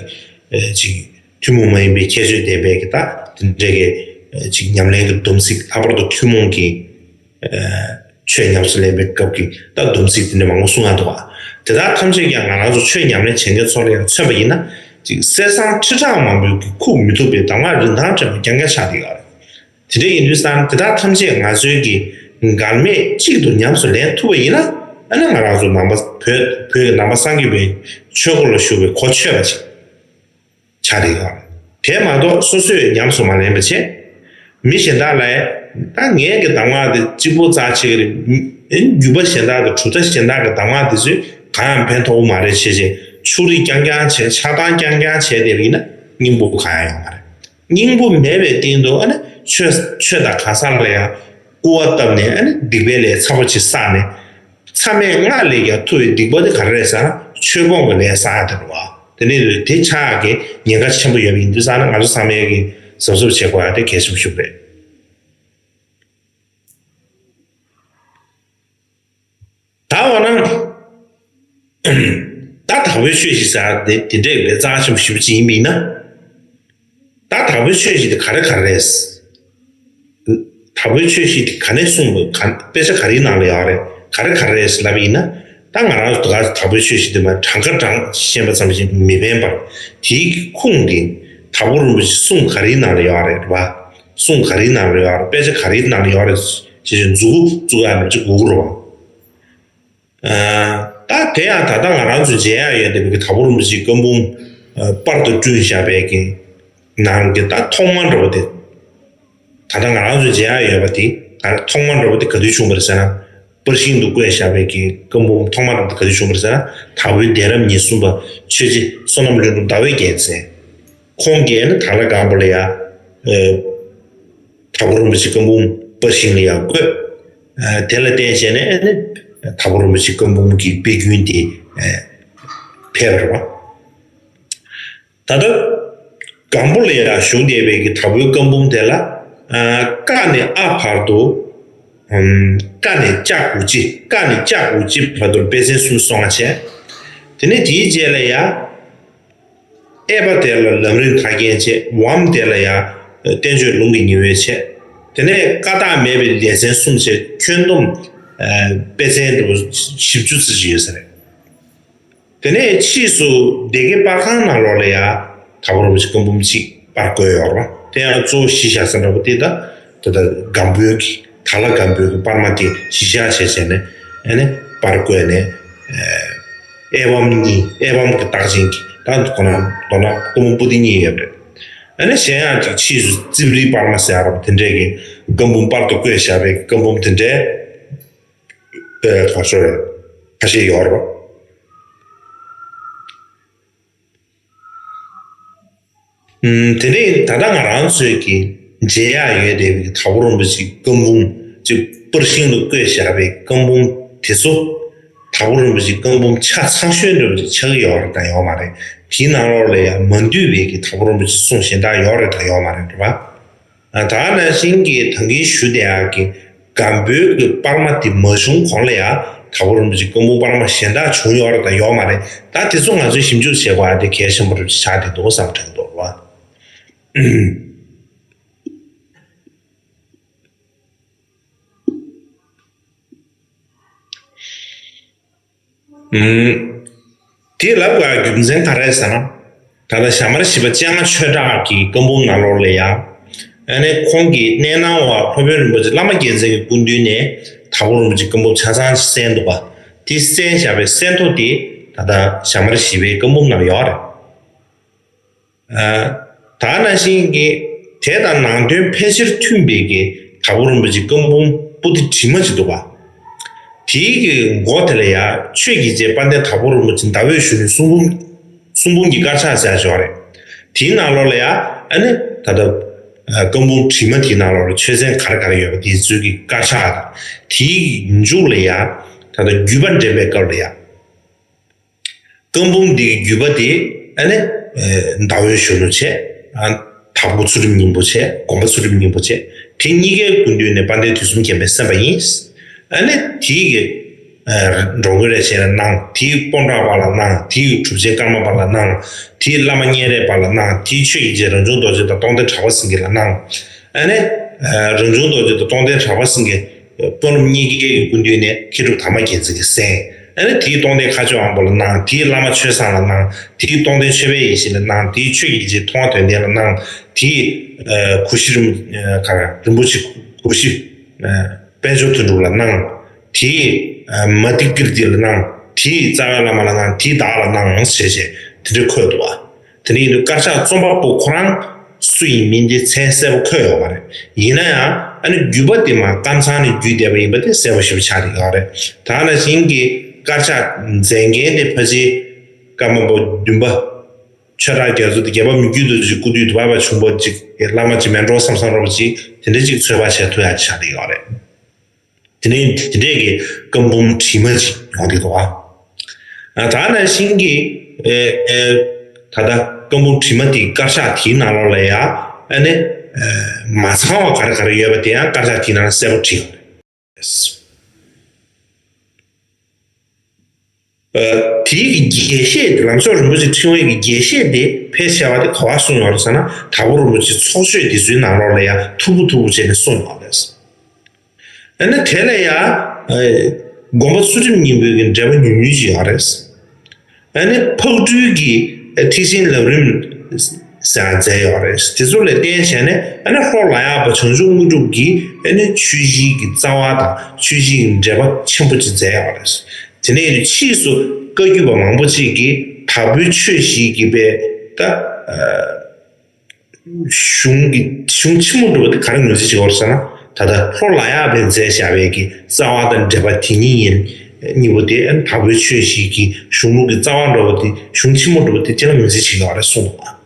ཨེ་ཅིག་ཐུན་མོང་མ་ཡིན་པའི་ཁྱད་ཆོས་ལྡན་པའི་གི་ད་དེ་འདྲའི་གི་ཨེ་ཅིག་ཉམས་ལེན་གྱི་སྡོམ་ཚིག། ལྷག་པར་དུ་ཐུན་མོང་གི་ཆོས་ཉམས་སུ་ལེན་པའི་སྐབས་ཀྱི་ད་སྡོམ་ཚིག་དེ་འདྲ་མང་པོ་གསུང་ཡག་འདུག་ག། དེ་དག་ཐམས་ཅད་ཀྱང་ང་རང་ཚོ་ཆོས་ཉམས་ལེན་བྱེད་མཁན་ཚོ་ལ་ཡང་མཚོན་པ་ཡིན་ན། ཅིག་གསེར་སྲང་ཁྲི་ཕྲག་མང་པོའི་གི་ཁུག་མི་ཐུབ་པའི་གདམས་ངག་རིན་ཐང་བྲལ་བ་རྐྱང་རྐྱང་ཆགས་བསྡད་ཡོད་རེད། དེ་འདྲ་ཡིན་དུས་ཙང་དེ་དག་ཐམས་ཅད་ང་ཚོའི་གི་འགལ་མེད་གཅིག་ཏུ་ཉམས་སུ་ལེན་ཐུབ་པ་ཡིན་ན། ཨ་ནི་ང་རང་ཚོ་ནང་པ་བོད་བོད་ཀྱི་ནང་པ་སངས་རྒྱས་པའི་ཆོས་སྒོ་ལ་ཞུགས་པའི་གོ་ཆོད་པ་ཅིག་ཆགས་བསྡད་ཡོད་རེད། དེ་མ་གཏོགས་སོ་སོས་ཉམས་སུ་མ་ལེན་པ་བྱས། མི་གཞན་དག་ལ་ད་ངས་ཀྱི་གདམས་ངག་དེ་གཅིག་པོ་རྩ་ཆེ་གི་རེད། རྒྱུད་པ་གཞན་དག་དང་གྲུབ་མཐའ་གཞན་དག་གི་གདམས་ངག་དེ་ཚོས་གང་ཡང་ཕན་ཐོགས་མ་རེད་བྱས་བྱས། ཕྱོགས་རིས་རྐྱང་རྐྱང་བྱས། ཆགས་སྡང་རྐྱང་རྐྱང་བྱས་བསྡད་པ་ཡིན་ན་སྙིང་པོ་གང་ཡང་ཡོང་མ་རེད། སྙིང་པོ་མེད་པའི་སྟེང་དུ་ཨ་ནི་ཆོས་ཆོས་དང་གང་ཟག་ལ་ཡང་སྐུར་བ་བཏབ་ནས། ཨ་ནི་སྡིག་པའི་ལས་ཚ་པོ་ཅིག་བསགས་ནས། མཚམས་མེད་ལྔ་ལས་ཀྱང་ཐུ་བའི་སྡིག་པ་དེ་ག་རེ་རེད་ཟེར་ན། ཆོས་སྤོང་གི་ལས་བསགས་ཡག་དེ་རེད་པ། དེ་ནས་དེ་ཆགས་ཀྱི་ཉེན་ཁ་ཆེན་པོ་ཡོད་པ་ཡིན་དུས་ཙང་ན། ང་ཚོ་ཚང་མས་ཀྱི་གཟབ་གཟབ་བྱེད་དགོས་ཡག་དེ་གལ་ཆེན་པོ་ཞིག་རེད། ད་འོ་ན། ད་དྭགས་པོའི་ཆོས་བཞི་ཟེར་དེ་དེ་འདྲའི་ལས་རྩ་ཆེན་པོ་ཞེ་པོ་ཅིག་ཡིན་པ་ཡིན་ན། ད་དྭགས་པོའི་ཆོས་བཞི་དེ་ག་རེ་ག་རེ་རེད། དྭགས་པོའི་ཆོས་བཞི་དེ་ག་ནས་གསུངས་པ་ག་དཔེ་ཆ་ག་རེའི་ནང་ལ་ཡོད་རེད། ག་རེ་ག་རེ་རེད་ལབ་ཡིན་ན། ད་ང་རང་ཚོ་ད་ག་དྭགས་པོའི་ཆོས་བཞི་དེ་མ་གྲངས་ཀ་གྲངས་ཤེས་པ་ཙམ་ཞིག་མི་ཕན་པར། དེའི་ཁུངས་དེ་དྭགས་པོ་རིན་པོ་ཆེ་གསུང་ག་རེའི་ནང་ལ་ཡོད་རེད་བ། གསུང་ག་རེའི་ནང་ལ་ཡོད་རེད། དཔེ་ཆ་ག་རེའི་ནང་ལ་ཡོད་རེད་ཅེས་མཛུབ་གུ་བཙུགས་ཡ་ནང་ཅིག་དགོས་ཀྱི་རེད་བ། ད་དེ་ཡང་ད་ལྟ་ང་རང་ཚོས་མཇལ་ཡག་ཡོད་བསྡད་པའི་དྭགས་པོ་རིན་པོ་ཆེའི་བཀའ་འབུམ་པར་དུ་བསྐྲུན་བཞག་པའི་གི་ནང་གི་ད་ཐོག་མ་འདྲ་བོ་དེ། ད་ལྟ་ང་རང་ཚོས་མཇལ་ཡག་ཡོད་པ་དེ་ཐོག་མ་འདྲ་བོ་དེ་ག་དུས་བྱུང་བ་རེད་ཟེར་ན། པར་ཤིང་དུ་བརྐོས་བཞག་པའི་གི་བཀའ་འབུམ་ཐོག་མ་འདྲ་བོ་དེ་ག་དུས་བྱུང་བ་རེད་ཟེར་ན། དྭགས་པོའི་གདན་རབས་ཉེར་གསུམ་པ་ཆོས་རྗེ་བསོད་ནམས་ལྷུན་གྲུབ་ཟླ་བའི་རྒྱལ་མཚན། ཁོང་གིས་ནི་དྭགས་ལྷ་སྒམ་པོ་ལ་ཡ། ཨེ། དྭགས་པོ་རིན་པོ་ཆེ་བཀའ་འབུམ་པར་ཤིང་ལ་ཡ་བརྐོས། ཨེ། དེ་ལ་བརྟེན་བྱས་ནས་ཨེ་ནི་དྭགས་པོ་རིན་པོ་ཆེ་བཀའ་འབུམ་གྱི་དཔེ་རྒྱུན་དེ་ཨེ་ཕེབས་པ་རེད་བ། ད་ལྟ་སྒམ་པོ་ལ་ཡ་བཞུགས་བསྡད་པའི་གི་དྭགས་པོའི་བཀའ་འབུམ་དེ་ལ། ཨ། ཀ་ནས་ཨ་བར་དུ། ཨམ། ཀ་ནས་ལྕགས་དགུ་ཅི། ཀ་ནས་ལྕགས་དགུ་ཅི་བར་དུ་དཔེ་ཚན་གསུམ་སོང་བ་བྱས། དེ་ནས་དེའི་རྗེས་ལ་ཡ། གཡས་པ་དེ་ལ་ལམ་རིམ་མཐའ་རྒྱན་བྱས། བུམ་དེ་ལ་ཡ་བསྟན་བཅོས་ལུང་གི་ཉི་འོད་བྱས། དེ་ནས་ཀ་དག་མེད་པའི་ལེ་ཚན་གསུམ་བྱས། ཁྱོན་བསྡོམས་ཨ་དཔེ་ཚན་དུ་བཞི་བཅུ་ཙམ་ཞིག་ཡོད་ས་རེད། དེ་ནས་ཕྱིས་སུ་སྡེ་དགེ་པར་ཁང་ནང་ལོགས་ལ་ཡ་དྭགས་པོ་རིན་པོ་ཆེ་བཀའ་འབུམ་གཅིག་པར་བརྐོས་ཡོད་རེད་བ། དེ་ཡང་གཙོ་བོ་གཞི་བཞག་ས་འདྲ་པོ་དེ་ད་དེ་ད་སྒམ་པོའི་གི་དྭགས་ལྷ་སྒམ་པོའི་གི་པར་མ་དེ་གཞི་བཞག་བྱས་བྱས་ནས་ཨ་ནི་པར་བརྐོས་ནས། ཨེ་བམ་གཉིས། ཨེ་བམ་གྱི་རྟགས་ཅན་གྱི་ད་ཁོ་ན་མདོར་ན་བཀའ་འབུམ་པོ་ཏི་གཉིས་ཡོད་རེད། ཨ་ནི་གཞན་ཡང་ཅིག་ཕྱིས་སུ་རྩིབ་རིའི་པར་མ་ཟེར་ཡ་རོ་དེ་འདྲས་ཀྱི་བཀའ་འབུམ་པར་དུ་བརྐོས་བཞག་པའི་བཀའ་འབུམ་དེ་འདྲས་ཨེ་ག་ཚོད་རེད། ཁ་ཤས་ཡོད་རེད། ཨུམ། དེ་ནས་ད་ལྟ་ང་རང་ཚོས་ཀྱི་མཇལ་ཡག་ཡོད་བསྡད་པའི་དྭགས་པོ་རིན་པོ་ཆེའི་བཀའ་འབུམ་ཅིག་པར་ཤིང་དུ་བརྐོས་བཞག་པའི་བཀའ་འབུམ་དེ་ཚོ། དྭགས་པོ་རིན་པོ་ཆེའི་བཀའ་འབུམ་ཆ་ཚང་ཤོས་འདྲ་བོ་ཅིག་ཆགས་ཀྱི་ཡོད་རེད་དང་ཡོད་མ་རེད། དེའི་ནང་ལོགས་ལ་ཡང་མ་འདུས་པའི་གི་དྭགས་པོ་རིན་པོ་ཆེའི་གསུང་གཞན་དག་ཡོད་རེད་དང་ཡོད་མ་རེད་རེད་པ། ད་ག་ནང་བཞིན་གྱི་ད་གིན་ཞུ་བསྡད་ཡག་གི་སྒམ་པོའི་གི་པར་མ་དེ་མ་བྱུང་གོང་ལ་ཡང་དྭགས་པོ་རིན་པོ་ཆེའི་བཀའ་འབུམ་པར་མ་གཞན་དག་བྱུང་ཡོད་རེད་དང་ཡོད་མ་རེད། ད་དེ་ཚོ་ང་ཚོས་ཞིབ་འཇུག་བྱེད་དགོས་ཡ་དེ་གལ་ཆེན་པོ་རེད་ཆགས་བསྡད་འདུག་བསམ་དྲན་འདུག་བ། དེ་ལབ་དགོས་རྒྱུ་མཚན་ག་རེ་ཟེར་ན། ད་ལྟ་ཞྭ་དམར་བཞི་པ་སྤྱན་སྔ་ཆོས་གྲགས་ཀྱི་བཀའ་འབུམ་ནང་ལོགས་ལ་ཡང་། ཨ་ནི་ཁོང་གི་གནས་སྣང་བ་སློབ་དཔོན་རིན་པོ་ཆེ་བླ་མ་རྒྱལ་མཚན་གྱི་སྐུ་མདུན་ནས་དྭགས་པོ་རིན་པོ་ཆེའི་བཀའ་འབུམ་ཆ་ཚང་གསན་འདུག་པ། དེ་གསན་བཞག་པའི་གསན་ཐོ་དེ་ད་ལྟ་ཞྭ་དམར་བཞི་པའི་བཀའ་འབུམ་ནང་ཡོད་རེད། ད་ག་ནང་བཞིན་གྱི་དེ་དང་ནང་དོན་ཕལ་ཆེར་མཐུན་པའི་གི་དྭགས་པོ་རིན་པོ་ཆེའི་བཀའ་འབུམ་པོ་ཏི་བྲིས་མ་ཅིག་འདུག་པ། དེའི་གི་མགོ་དེ་ལ་ཡང་ཆོས་ཀྱི་རྗེ་དཔལ་ལྡན་དྭགས་པོ་རིན་པོ་ཆེ་ཟླ་འོད་གཞོན་ནུའི་གསུང་འབུམ། གསུང་འབུམ་གྱི་དཀར་ཆག་ཟེར་ཡག་ཅིག་ཡོད་རེད། དེའི་ནང་ལོགས་ལ་ཡང་ཨ་ནི་ད་ལྟ་བཀའ་འབུམ་བྲིས་མ་དེའི་ནང་ལོགས་ལ་ཆོས་ཚན་ག་རེ་ག་རེ་ཡོད་པ་དེ་ཚོའི་གི་དཀར་ཆག་དང་། དེའི་མཇུག་ལ་ཡང་ད་ལྟ་བརྒྱུད་པ་འདྲེན་པའི་སྐབས་ལ་ཡང་། བཀའ་འབུམ་འདི་གི་བརྒྱུད་པ་དེ་ཨ་ནི་ཟླ་འོད་གཞོན་ནུ་བྱས། ཨ། དྭགས་པོ་ཚུལ་ཁྲིམས་སྙིང་པོ་བྱས། དགོན་པ་ཚུལ་ཁྲིམས་སྙིང་པོ་བྱས། དེ་གཉིས་ཀའི་སྐུ་མདུན་ནས་དཔལ་ལྡན་དུས་གསུམ་མཁྱེན་པས་གསན་པ་ཡིན། ཨ་ནི་དེའི་གི་འགྲོ་མགོན་རས་ཆེན་ལ་གནང་། དེའི་སྤོམ་བྲག་པ་ལ་གནང་། དེའི་གྲུབ་ཆེན་ཀརྨ་པ་ལ་གནང་། དེའི་བླ་མ་སྙན་རས་པ་ལ་གནང་། དེའི་ཆོས་ཀྱི་རྗེ་རང་བྱུང་རྡོ་རྗེ་དང་རྟོགས་ལྡན་གྲགས་པ་སེང་གེ་ལ་གནང་། ཨ་ནི་རང་བྱུང་རྡོ་རྗེ་དང་རྟོགས་ལྡན་གྲགས་པ་སེང་གེ་དཔོན་སློབ་གཉིས་ཀའི་སྐུ་མདུན་ནས་མཁས་གྲུབ་དར་མ་རྒྱལ་མཚན་གྱིས་གསན། ཨ་ནི་དེའི་རྟོགས་ལྡན་མཁའ་སྤྱོད་དབང་པོ་ལ་གནང་། དེའི་བླ་མ་ཆོས་བཟང་ལ་གནང་། དེའི་རྟོགས་ལྡན་ཆོས་དཔལ་ཡེ་ཤེས་ལ་གནང་། དེའི་ཆོས་ཀྱི་རྗེ་མཐོང་བ་དོན་ལྡན་ལ་གནང་། དེའི་གུ་ཤྲི་རིན་ག་རེ་རིན་པོ་ཆེ་གུ་ཤྲི་དཔལ་འབྱོར་དོན་གྲུབ་ལ་གནང་། དེའི་མ་ཏི་ཀིརྟི་ལ་གནང་། དེའི་རྩ་བའི་བླ་མ་ལ་གནང་། དེའི་བདག་ལ་གནང་ཞེས་བྱས་དེ་འདྲ་འཁོད་འདུག་བ། དེ་འདྲ་ཡིན་དུས་དཀར་ཆག་རྩོམ་པ་པོ་ཁོ་རང་སུ་ཡིན་མིན་དེ་མཚན་གསལ་པོ་འཁོད་ཡོད་མ་རེད། ཡིན་ན་ཡང་ཨ་ནི་བརྒྱུད་པ་དེ་མར་ཀམ་ཚང་ནས་བརྒྱུད་བསྡད་པ་ཡིན་པ་དེ་གསལ་པོ་ཞེ་པོ་ཆགས་བསྡད་ཡོད་རེད། ད་ག་ནང་བཞིན་གྱི་དཀར་ཆག་མཛད་འགན་དེ་ཕལ་ཆེར་ཀརྨ་པ་བདུན་པ་ཆོས་གྲགས་རྒྱ་མཚོ་དེ་རྒྱལ་བ་མི་བསྐྱོད་རྡོ་རྗེའི་སྐུ་དུས་དུ་བབ་པ་བྱུང་པ་ཅིག་བླ་མ་ཅིག་མེད་འགྲོ་བསམ་བསམ་འདྲ་པོ་ཅིག་དེ་འདྲ་ཅིག་ཚོད་དཔག་བྱེད་ཐུབ་ཡག་ཆགས་བསྡད་ཡོད་རེད། དེ་ནས་དེ་འདྲས་ཀྱི་བཀའ་འབུམ་བྲིས་མ་ཅིག་ཡོང་བསྡད་འདུག་བ། ད་ག་ནང་བཞིན་གྱི་ཨེ་ཨེ་ད་ལྟ་བཀའ་འབུམ་བྲིས་མ་དེའི་དཀར་ཆག་དེའི་ནང་ལོགས་ལ་ཡང་ཨ་ནི་མ་ཚང་བ་ག་རེ་ག་རེ་ཡོད་པ་དེ་ཡང་དཀར་ཆག་དེའི་ནང་ལ་གསལ་པོ་བྲིས་ཡོད་རེད། དེའི་གི་རྒྱས་བཤད་དེ། ལམ་མཆོག་རིན་པོ་ཆེ་ཕྲེང་བའི་གི་རྒྱས་བཤད་དེ་ཕལ་ཆེ་བ་དེ་ག་པར་གསུངས་ཡོད་རེད་ཟེར་ན། དྭགས་པོ་རིན་པོ་ཆེ་ཚོགས་ཆོས་དེ་ཚོའི་ནང་ལོགས་ལ་ཡང་མཐུག་པོ་མཐུག་པོ་བྱས་ནས་གསུངས་ཡོད་རེད། ཨ་ནི་དེ་ལ་ཡང་དགོན་པ་ཚུལ་ཁྲིམས་སྙིང་པོའི་གི་འགྲེལ་པ་ཉུང་ཉུང་ཅིག་ཡོད་རེད། ཨ་ནི་ཕག་གྲུའི་གི་ཐེག་ཆེན་ལམ་རིམ་ཟེར་ཡང་མཛད་ཡོད་རེད། དེ་ཚོ་ལ་བརྟེན་བྱས་ནས། ཨ་ནི་ལྷོ་ལ་ཡག་པ་བྱང་ཆུབ་དངོས་གྲུབ་ཀྱི་ཨ་ནི་ཆོས་བཞིའི་གི་རྩ་བ་དང་ཆོས་བཞིའི་གི་འགྲེལ་པ་ཆེན་པོ་ཅིག་མཛད་ཡོད་རེད། དེ་ནས་ཕྱིས་སུ་བཀའ་བརྒྱུད་པ་མང་པོ་ཅིག་གིས་དྭགས་པོའི་ཆོས་བཞིའི་གི་པའི་ད་གཞུང་གི་གཞུང་ཆེན་མོ་འདྲ་བོ་དེ་ག་རེ་ངོས་འཛིན་བྱེད་ཀྱི་ཡོད་རེད་ཟེར་ན། ད་ལྟ་ལྷོ་ལ་ཡག་པས་མཛད་བཞག་པའི་གི་རྩ་བ་དང་འགྲེལ་པ་དེ་གཉིས་ཡིན། གཉིས་པོ་དེ་ཨ་ནི་དྭགས་པོའི་ཆོས་བཞིའི་གི་གཞུང་ལུགས་ཀྱི་རྩ་བ་འདྲ་བོ་དེ། གཞུང་ཆེན་མོ་འདྲ་བོ་དེ་སྤྱི་ལ་ངོས་འཛིན་བྱེད་ཀྱི་ཡོད་རེད་གསུངས་འདུག་བ།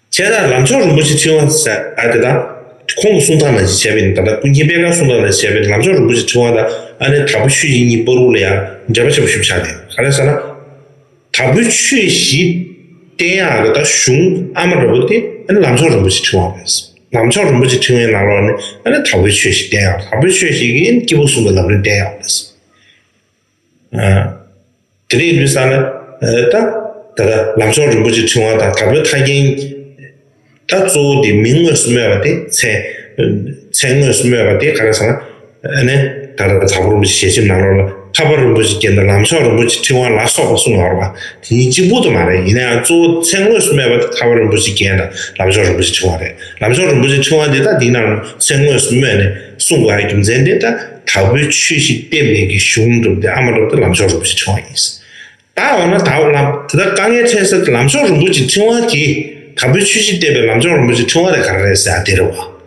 བྱས་ཙང་ལམ་མཆོག་རིན་པོ་ཆེ་ཕྲེང་བ་ཟེར་ཨ་དེ་དང་། ཁོང་གི་གསུང་སྟངས་ནང་བཞིན་བྱས་པ་ཡིན་ན། ད་ལྟ་ཀུན་མཁྱེན་པད་དཀར་གསུང་སྟངས་ནང་བཞིན་བྱས་པ་ཡིན་ན། ལམ་མཆོག་རིན་པོ་ཆེ་ཕྲེང་བ་དང་ཨ་ནི་དྭགས་པོ་ཆོས་བཞི་གཉིས་བར་དུ་ལ་ཡང་འབྲེལ་བ་ཆེན་པོ་ཞིག་ཆགས་ནས། ག་རེ་ཟེར་ན། དྭགས་པོའི་ཆོས་བཞི་བསྟན་ཡག་གི་ད་གཞུང་ཨ་མ་འདྲ་བོ་དེ་ཨ་ནི་ལམ་མཆོག་རིན་པོ་ཆེ་ཕྲེང་བ་རེད། ལམ་མཆོག་རིན་པོ་ཆེ་ཕྲེང་བའི་ནང་ལོགས་ནས་ཨ་ནི་དྭགས་པོའི་ཆོས་བཞི་བསྟན་ཡག་དྭགས་པོའི་ཆོས་བཞི་གི་སྐྱེས་བུ་གསུམ་པའི་ལམ་རིམ་བསྟན་ཡག་རེད། དེ་རིང་དུས་སང་ལ་ད་ད་ལྟ་ལམ་མཆོག་རིན་པོ་ཆེ་ཕྲེང་བ་དང་དྭགས་པོའི་ཐར་རྒྱན། ད་གཙོ་བོ་དེ་མིང་དངོས་སུ་སྨོས་པ་དེ། མཚན་མཚན་དངོས་སུ་སྨོས་པ་དེ་ག་རེ་ཟེར་ན། ཨ་ནི་ད་ལྟ་དྭགས་པོ་རིན་པོ་ཆེ་ཞལ་ཆེམས་ནང་ལོགས་ལ། ཐར་པ་རིན་པོ་ཆེ་རྒྱན་དང་ལམ་མཆོག་རིན་པོ་ཆེ་ཕྲེང་བ་ལ་སོགས་པ་གསུངས་ཡོད་རེད་པ། དེ་གཉིས་གཅིག་པུ་དེ་མ་རེད། ཡིན་ན་ཡང་གཙོ་བོ་མཚན་དངོས་སུ་སྨོས་པ་དེ་ཐར་པ་རིན་པོ་ཆེ་རྒྱན་དང་ལམ་མཆོག་རིན་པོ་ཆེ་ཕྲེང་བ་རེད། ལམ་མཆོག་རིན་པོ་ཆེ་ཕྲེང་བ་འདི་ད་འདིའི་ནང་ལ་མཚན་དངོས་སུ་སྨོས་ནས་གསུངས་དགོས་ཡག་རྒྱུ་མཚན་དེ། ད་དྭགས་པོའི་ཆོས་བཞི་བསྟན་པའི་གི་གཞུང་འདྲ་བོ་དེ་ཨ་མ་འདྲ་བོ་དེ་ལམ་མཆོག་རིན་པོ་ཆེ་ཕྲེང་བ་ཡིན། ད་འོ་ན་ད་ལམ་དེ་ད་དཀའ་ངལ་འཕྲད་ས་དེ་ལམ་མཆོག་རིན་པོ་ཆེ་ཕྲེང་བ་དེ། དྭགས་པོའི་ཆོས་བཞི་བསྟན་པའི་ལམ་མཆོག་རིན་པོ་ཆེ་ཕྲེང་བ་དེ་ག་རེ་རེད་ཟེར་ཡག་དེ་རེད་པ།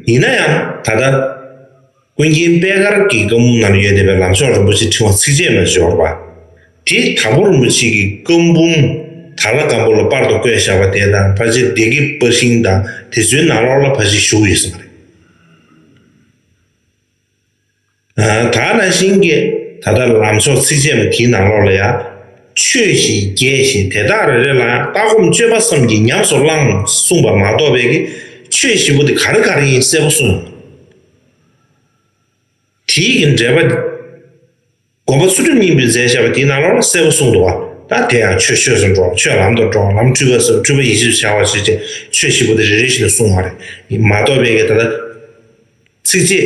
ཡིན་ན་ཡང་ད་ལྟ་ཀུན་མཁྱེན་པད་དཀར་གྱི་བཀའ་འབུམ་ནང་ལ་ཡོད་བསྡད་པའི་ལམ་མཆོག་རིན་པོ་ཆེ་ཕྲེང་བ་ཚིགས་བཅད་མ་ཞོར་བ་དེ། དྭགས་པོ་རིན་པོ་ཆེ་གི་བཀའ་འབུམ་དྭགས་ལྷ་སྒམ་པོ་ལ་པར་དུ་བརྐོས་བཞག་པ་དེ་དང་། ཕལ་ཆེར་སྡེ་དགེ་པར་ཤིང་དང་དེ་ཚོའི་ནང་ལོགས་ལ་ཕལ་ཆེར་བཞུགས་ཡོད་ས་མ་རེད། ད་ནང་བཞིན་གྱི་ད་ལྟ་ལམ་མཆོག་ཚིགས་བཅད་མ་དེའི་ནང་ལོགས་ལ་ཡང་། ཆོས་བཞི་རྒྱས་ཤིང་དེ་དག་རེ་རེ་ལ་ཡང་། ལྟ་སྒོམ་སྤྱོད་པ་བསམ་གྱིས་ཉམས་སུ་བླང་གསུངས་པ་མ་གཏོགས་པའི་གི་ཆོས་བཞི་པོ་དེ་ག་རེ་ག་རེ་ཡིན་གསལ་པོ་གསུངས། དེའི་གི་འགྲེལ་པ་དགོན་པ་ཚུལ་ཁྲིམས་སྙིང་པོས་མཛད་བཞག་པ་དེའི་ནང་ལོགས་ལ་གསལ་པོ་གསུངས་འདུག་བ། ད་དེ་ཡང་ཆོས་ཆོས་སུ་འགྲོ། ཆོས་ལམ་དུ་འགྲོ། ལམ་འཁྲུལ་པ་སེལ། འཁྲུལ་པ་ཡེ་ཤེས་སུ་འཆར་བ་ཞེས་བྱས་ཆོས་བཞི་པོ་དེ་རེ་རེ་བཞིན་དུ་གསུངས་པ་རེད། མ་གཏོགས་པའི་གི་ད་ལྟ་ཚིགས་བཅད་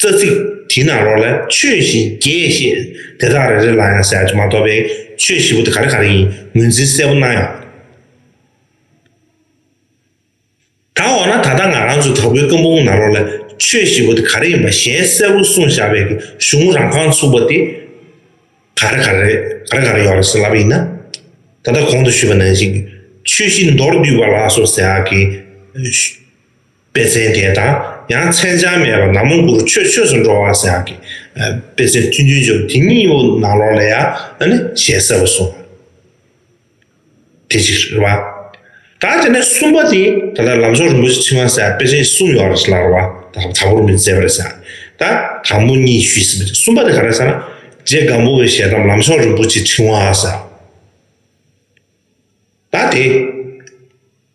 རྩ་ཚིག་དེའི་ནང་ལོགས་ལ་ཆོས་བཞི་རྒྱས་ཤིང་དེ་དག་རེ་རེ་ལ་ཡང་ཟེར་ཡག་ཅིག་མ་གཏོགས་པའི་ཆོས་བཞི་པོ་དེ་ག་རེ་ག་རེ་ཡིན་ངོས་འཛིན་གསལ་པོ་གནང་ཡོད། ད་འོ་ན་ད་ལྟ་ང་རང་ཚོའི་དྭགས་པོའི་བཀའ་འབུམ་ནང་ལོགས་ལ་ཆོས་བཞི་པོ་དེ་ག་རེ་ཡིན་པ་གཞན་གསལ་པོ་གསུངས་བཞག་པའི་གི་གཞུང་རང་རྐང་ཚུགས་པ་དེ་ག་རེ་ག་རེ་ག་རེ་ག་རེ་ཡོད་རེད་ཟེར་ལབ་པ་ཡིན་ན། ད་ལྟ་གོང་དུ་ཞུས་པ་ནང་བཞིན་གྱི་ཆོས་བཞི་མདོར་བསྡུས་པ་ལ་སོགས་ཟེར་ཡག་གི་དཔེ་ཚན་དེ་དང་། ཡང་མཚན་བྱང་མེད་པ་ན་མོ་གུ་རུ་ཆོས་ཆོས་སུ་འགྲོ་བ་ཟེར་ཡག་གི་དཔེ་ཚན་ཐུང་ཐུང་ཅིག་དེ་གཉིས་པོ་ནང་ལོགས་ལ་ཡང་ཨ་ནི་གཞན་གསལ་པོ་གསུངས། དེ་གཅིག་རེད་བ། ད་དེ་ནས་གསུམ་པ་དེ་ད་ལྟ་ལམ་མཆོག་རིན་པོ་ཆེ་ཕྲེང་བ་ཟེར་དཔེ་ཆ་གསུམ་ཡོད་རེད་ལབ་རེད་བ། ད་དྭགས་པོ་རིན་པོ་ཆེས་མཛད་པ་རེད་ཟེར། ད་དང་པོ་གཉིས་ཞུས་ཟིན་པ་རེད། གསུམ་པ་དེ་ག་རེ་ཟེར་ན། རྗེ་སྒམ་པོ་པའི་ཞལ་གདམས་ལམ་མཆོག་རིན་པོ་ཆེ་ཕྲེང་བ་ཟེར། ད་དེ།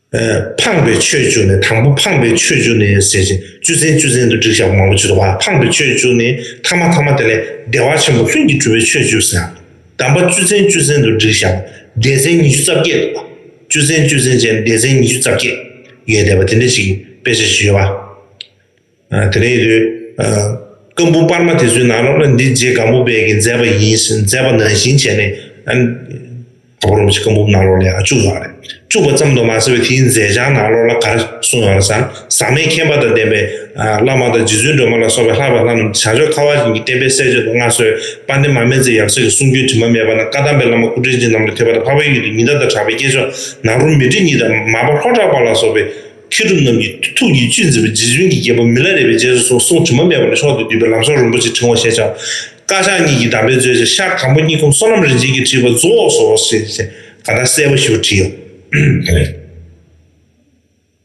ཨ། འཕངས་པའི་ཆོས་བཅུ་ནི། དང་པོ་འཕངས་པའི་ཆོས་བཅུ་ནི་ཟེར་ཞིང་བཅུ་ཚན་བཅུ་ཚན་དུ་བསྒྲིགས་བཞག་པ་མང་པོ་ཅིག་འདུག་བ། འཕངས་པའི་ཆོས་བཅུ་ནི་ཐ་མ་ཐ་མ་དེ་ལས་བདེ་བ་ཆེན་པོ་ལྷུན་གྱིས་གྲུབ་པའི་ཆོས་བཅུ་ཟེར། གདམས་པ་བཅུ་ཚན་བཅུ་ཚན་དུ་བསྒྲིགས་བཞག་པ། སྡེ་ཚན་ཉི་ཤུ་རྩ་བརྒྱད་འདུག་བ། བཅུ་ཚན་བཅུ་ཚན་བྱས་ནས་སྡེ་ཚན་ཉི་ཤུ་རྩ་བརྒྱད་ཡོད་བསྡད་པ་དེ་འདྲ་ཞིག་གི་དཔེ་ཆ་ཞིག་ཡོད་བ། ཨ། དེ་ནས་ཡིན་དུས། ཨ། བཀའ་འབུམ་དཔར་མ་དེ་ཚོའི་ནང་ལོགས་ལ་འདི་རྗེ་སྒམ་པོ་པས་ཀྱིས་མཛད་པ་ཡིན་ཟེར། མཛད་པ་ནང་བཞིན་བྱས་ནས། ཨ། དྭགས་པོ་རིན་པོ་ཆེ་བཀའ་འབུམ་ནང་ལོགས་ལ་ཡང་བཅུག་ཡོད་རེད། བཅུག་པ་ཙམ་དུ་མ་ཟད་པའི་དེའི་མཛད་བྱང་ནང་ལོགས་ལ་ག་རེ་གསུངས་ཡོད་རེད་ཟེར་ན། ཟག་མེད་མཁྱེན་པ་དང་ལྡན་པའི། ཨ། བླ་མ་དང་རྗེ་བཙུན་སྒྲོལ་མ་ལ་སོགས་པའི་ལྷག་པའི་ལྷ་རྣམས་བྱང་ཕྱོགས་ཁ་བ་ཅན་གྱི་བསྟན་པའི་སྲས་མཆོག་ཏུ་མངའ་གསོལ། དཔལ་ལྡན་མར་མེ་མཛད་ཡབ་སྲས་ཀྱི་གསུང་རྒྱུན་དྲི་མ་མེད་པ་རྣམས། བཀའ་གདམས་པའི་བླ་མ་སྐུ་ཕྲེང་རྗེ་རྣམས་ལ་ཐོས་པ་དང་། འཕགས་པའི་ཡུལ་དུ་ཉི་ཟླ་དང་གྲགས་པའི་སྐྱེས་མཆོག་ནཱ་རོ་མཻ་ཏྲི་ཉིད་དང་། མར་པ་ལྷོ་བྲག་པ་ལ་སོགས་པའི་མཁས་གྲུབ་རྣམས་ཀྱི་ཐུགས་ཀྱི་བཅུད་འཛིན་པའི་རྗེ་བཙུན་གྱི་རྒྱལ་པོ་མི་ལ་རས་པའི་རྗེས་སུ་སོང་། གསུང་དྲི་མ་མེད་པ་ལ་མཆོག་ཏུ་བསྡུས་པའི་ལམ་མཆོག་རིན་པོ་ཆེ་ཕྲེང་བ་ཞེས་བྱ་བ། བཀའ་ཤག་གཉིས་ཀྱི་གདམས་པའི་མཛོད་ཅིག་ཤར་དྭངས་པོ་སྙིང་ཁམས་བསོད་ནམས་རིན་ཆེན་གྱིས་བྲིས་པ་རྫོགས་སོ་ཞེས་གང་ལྟར་གསལ་པོ་ཞིག་བྲིས་ཡོད།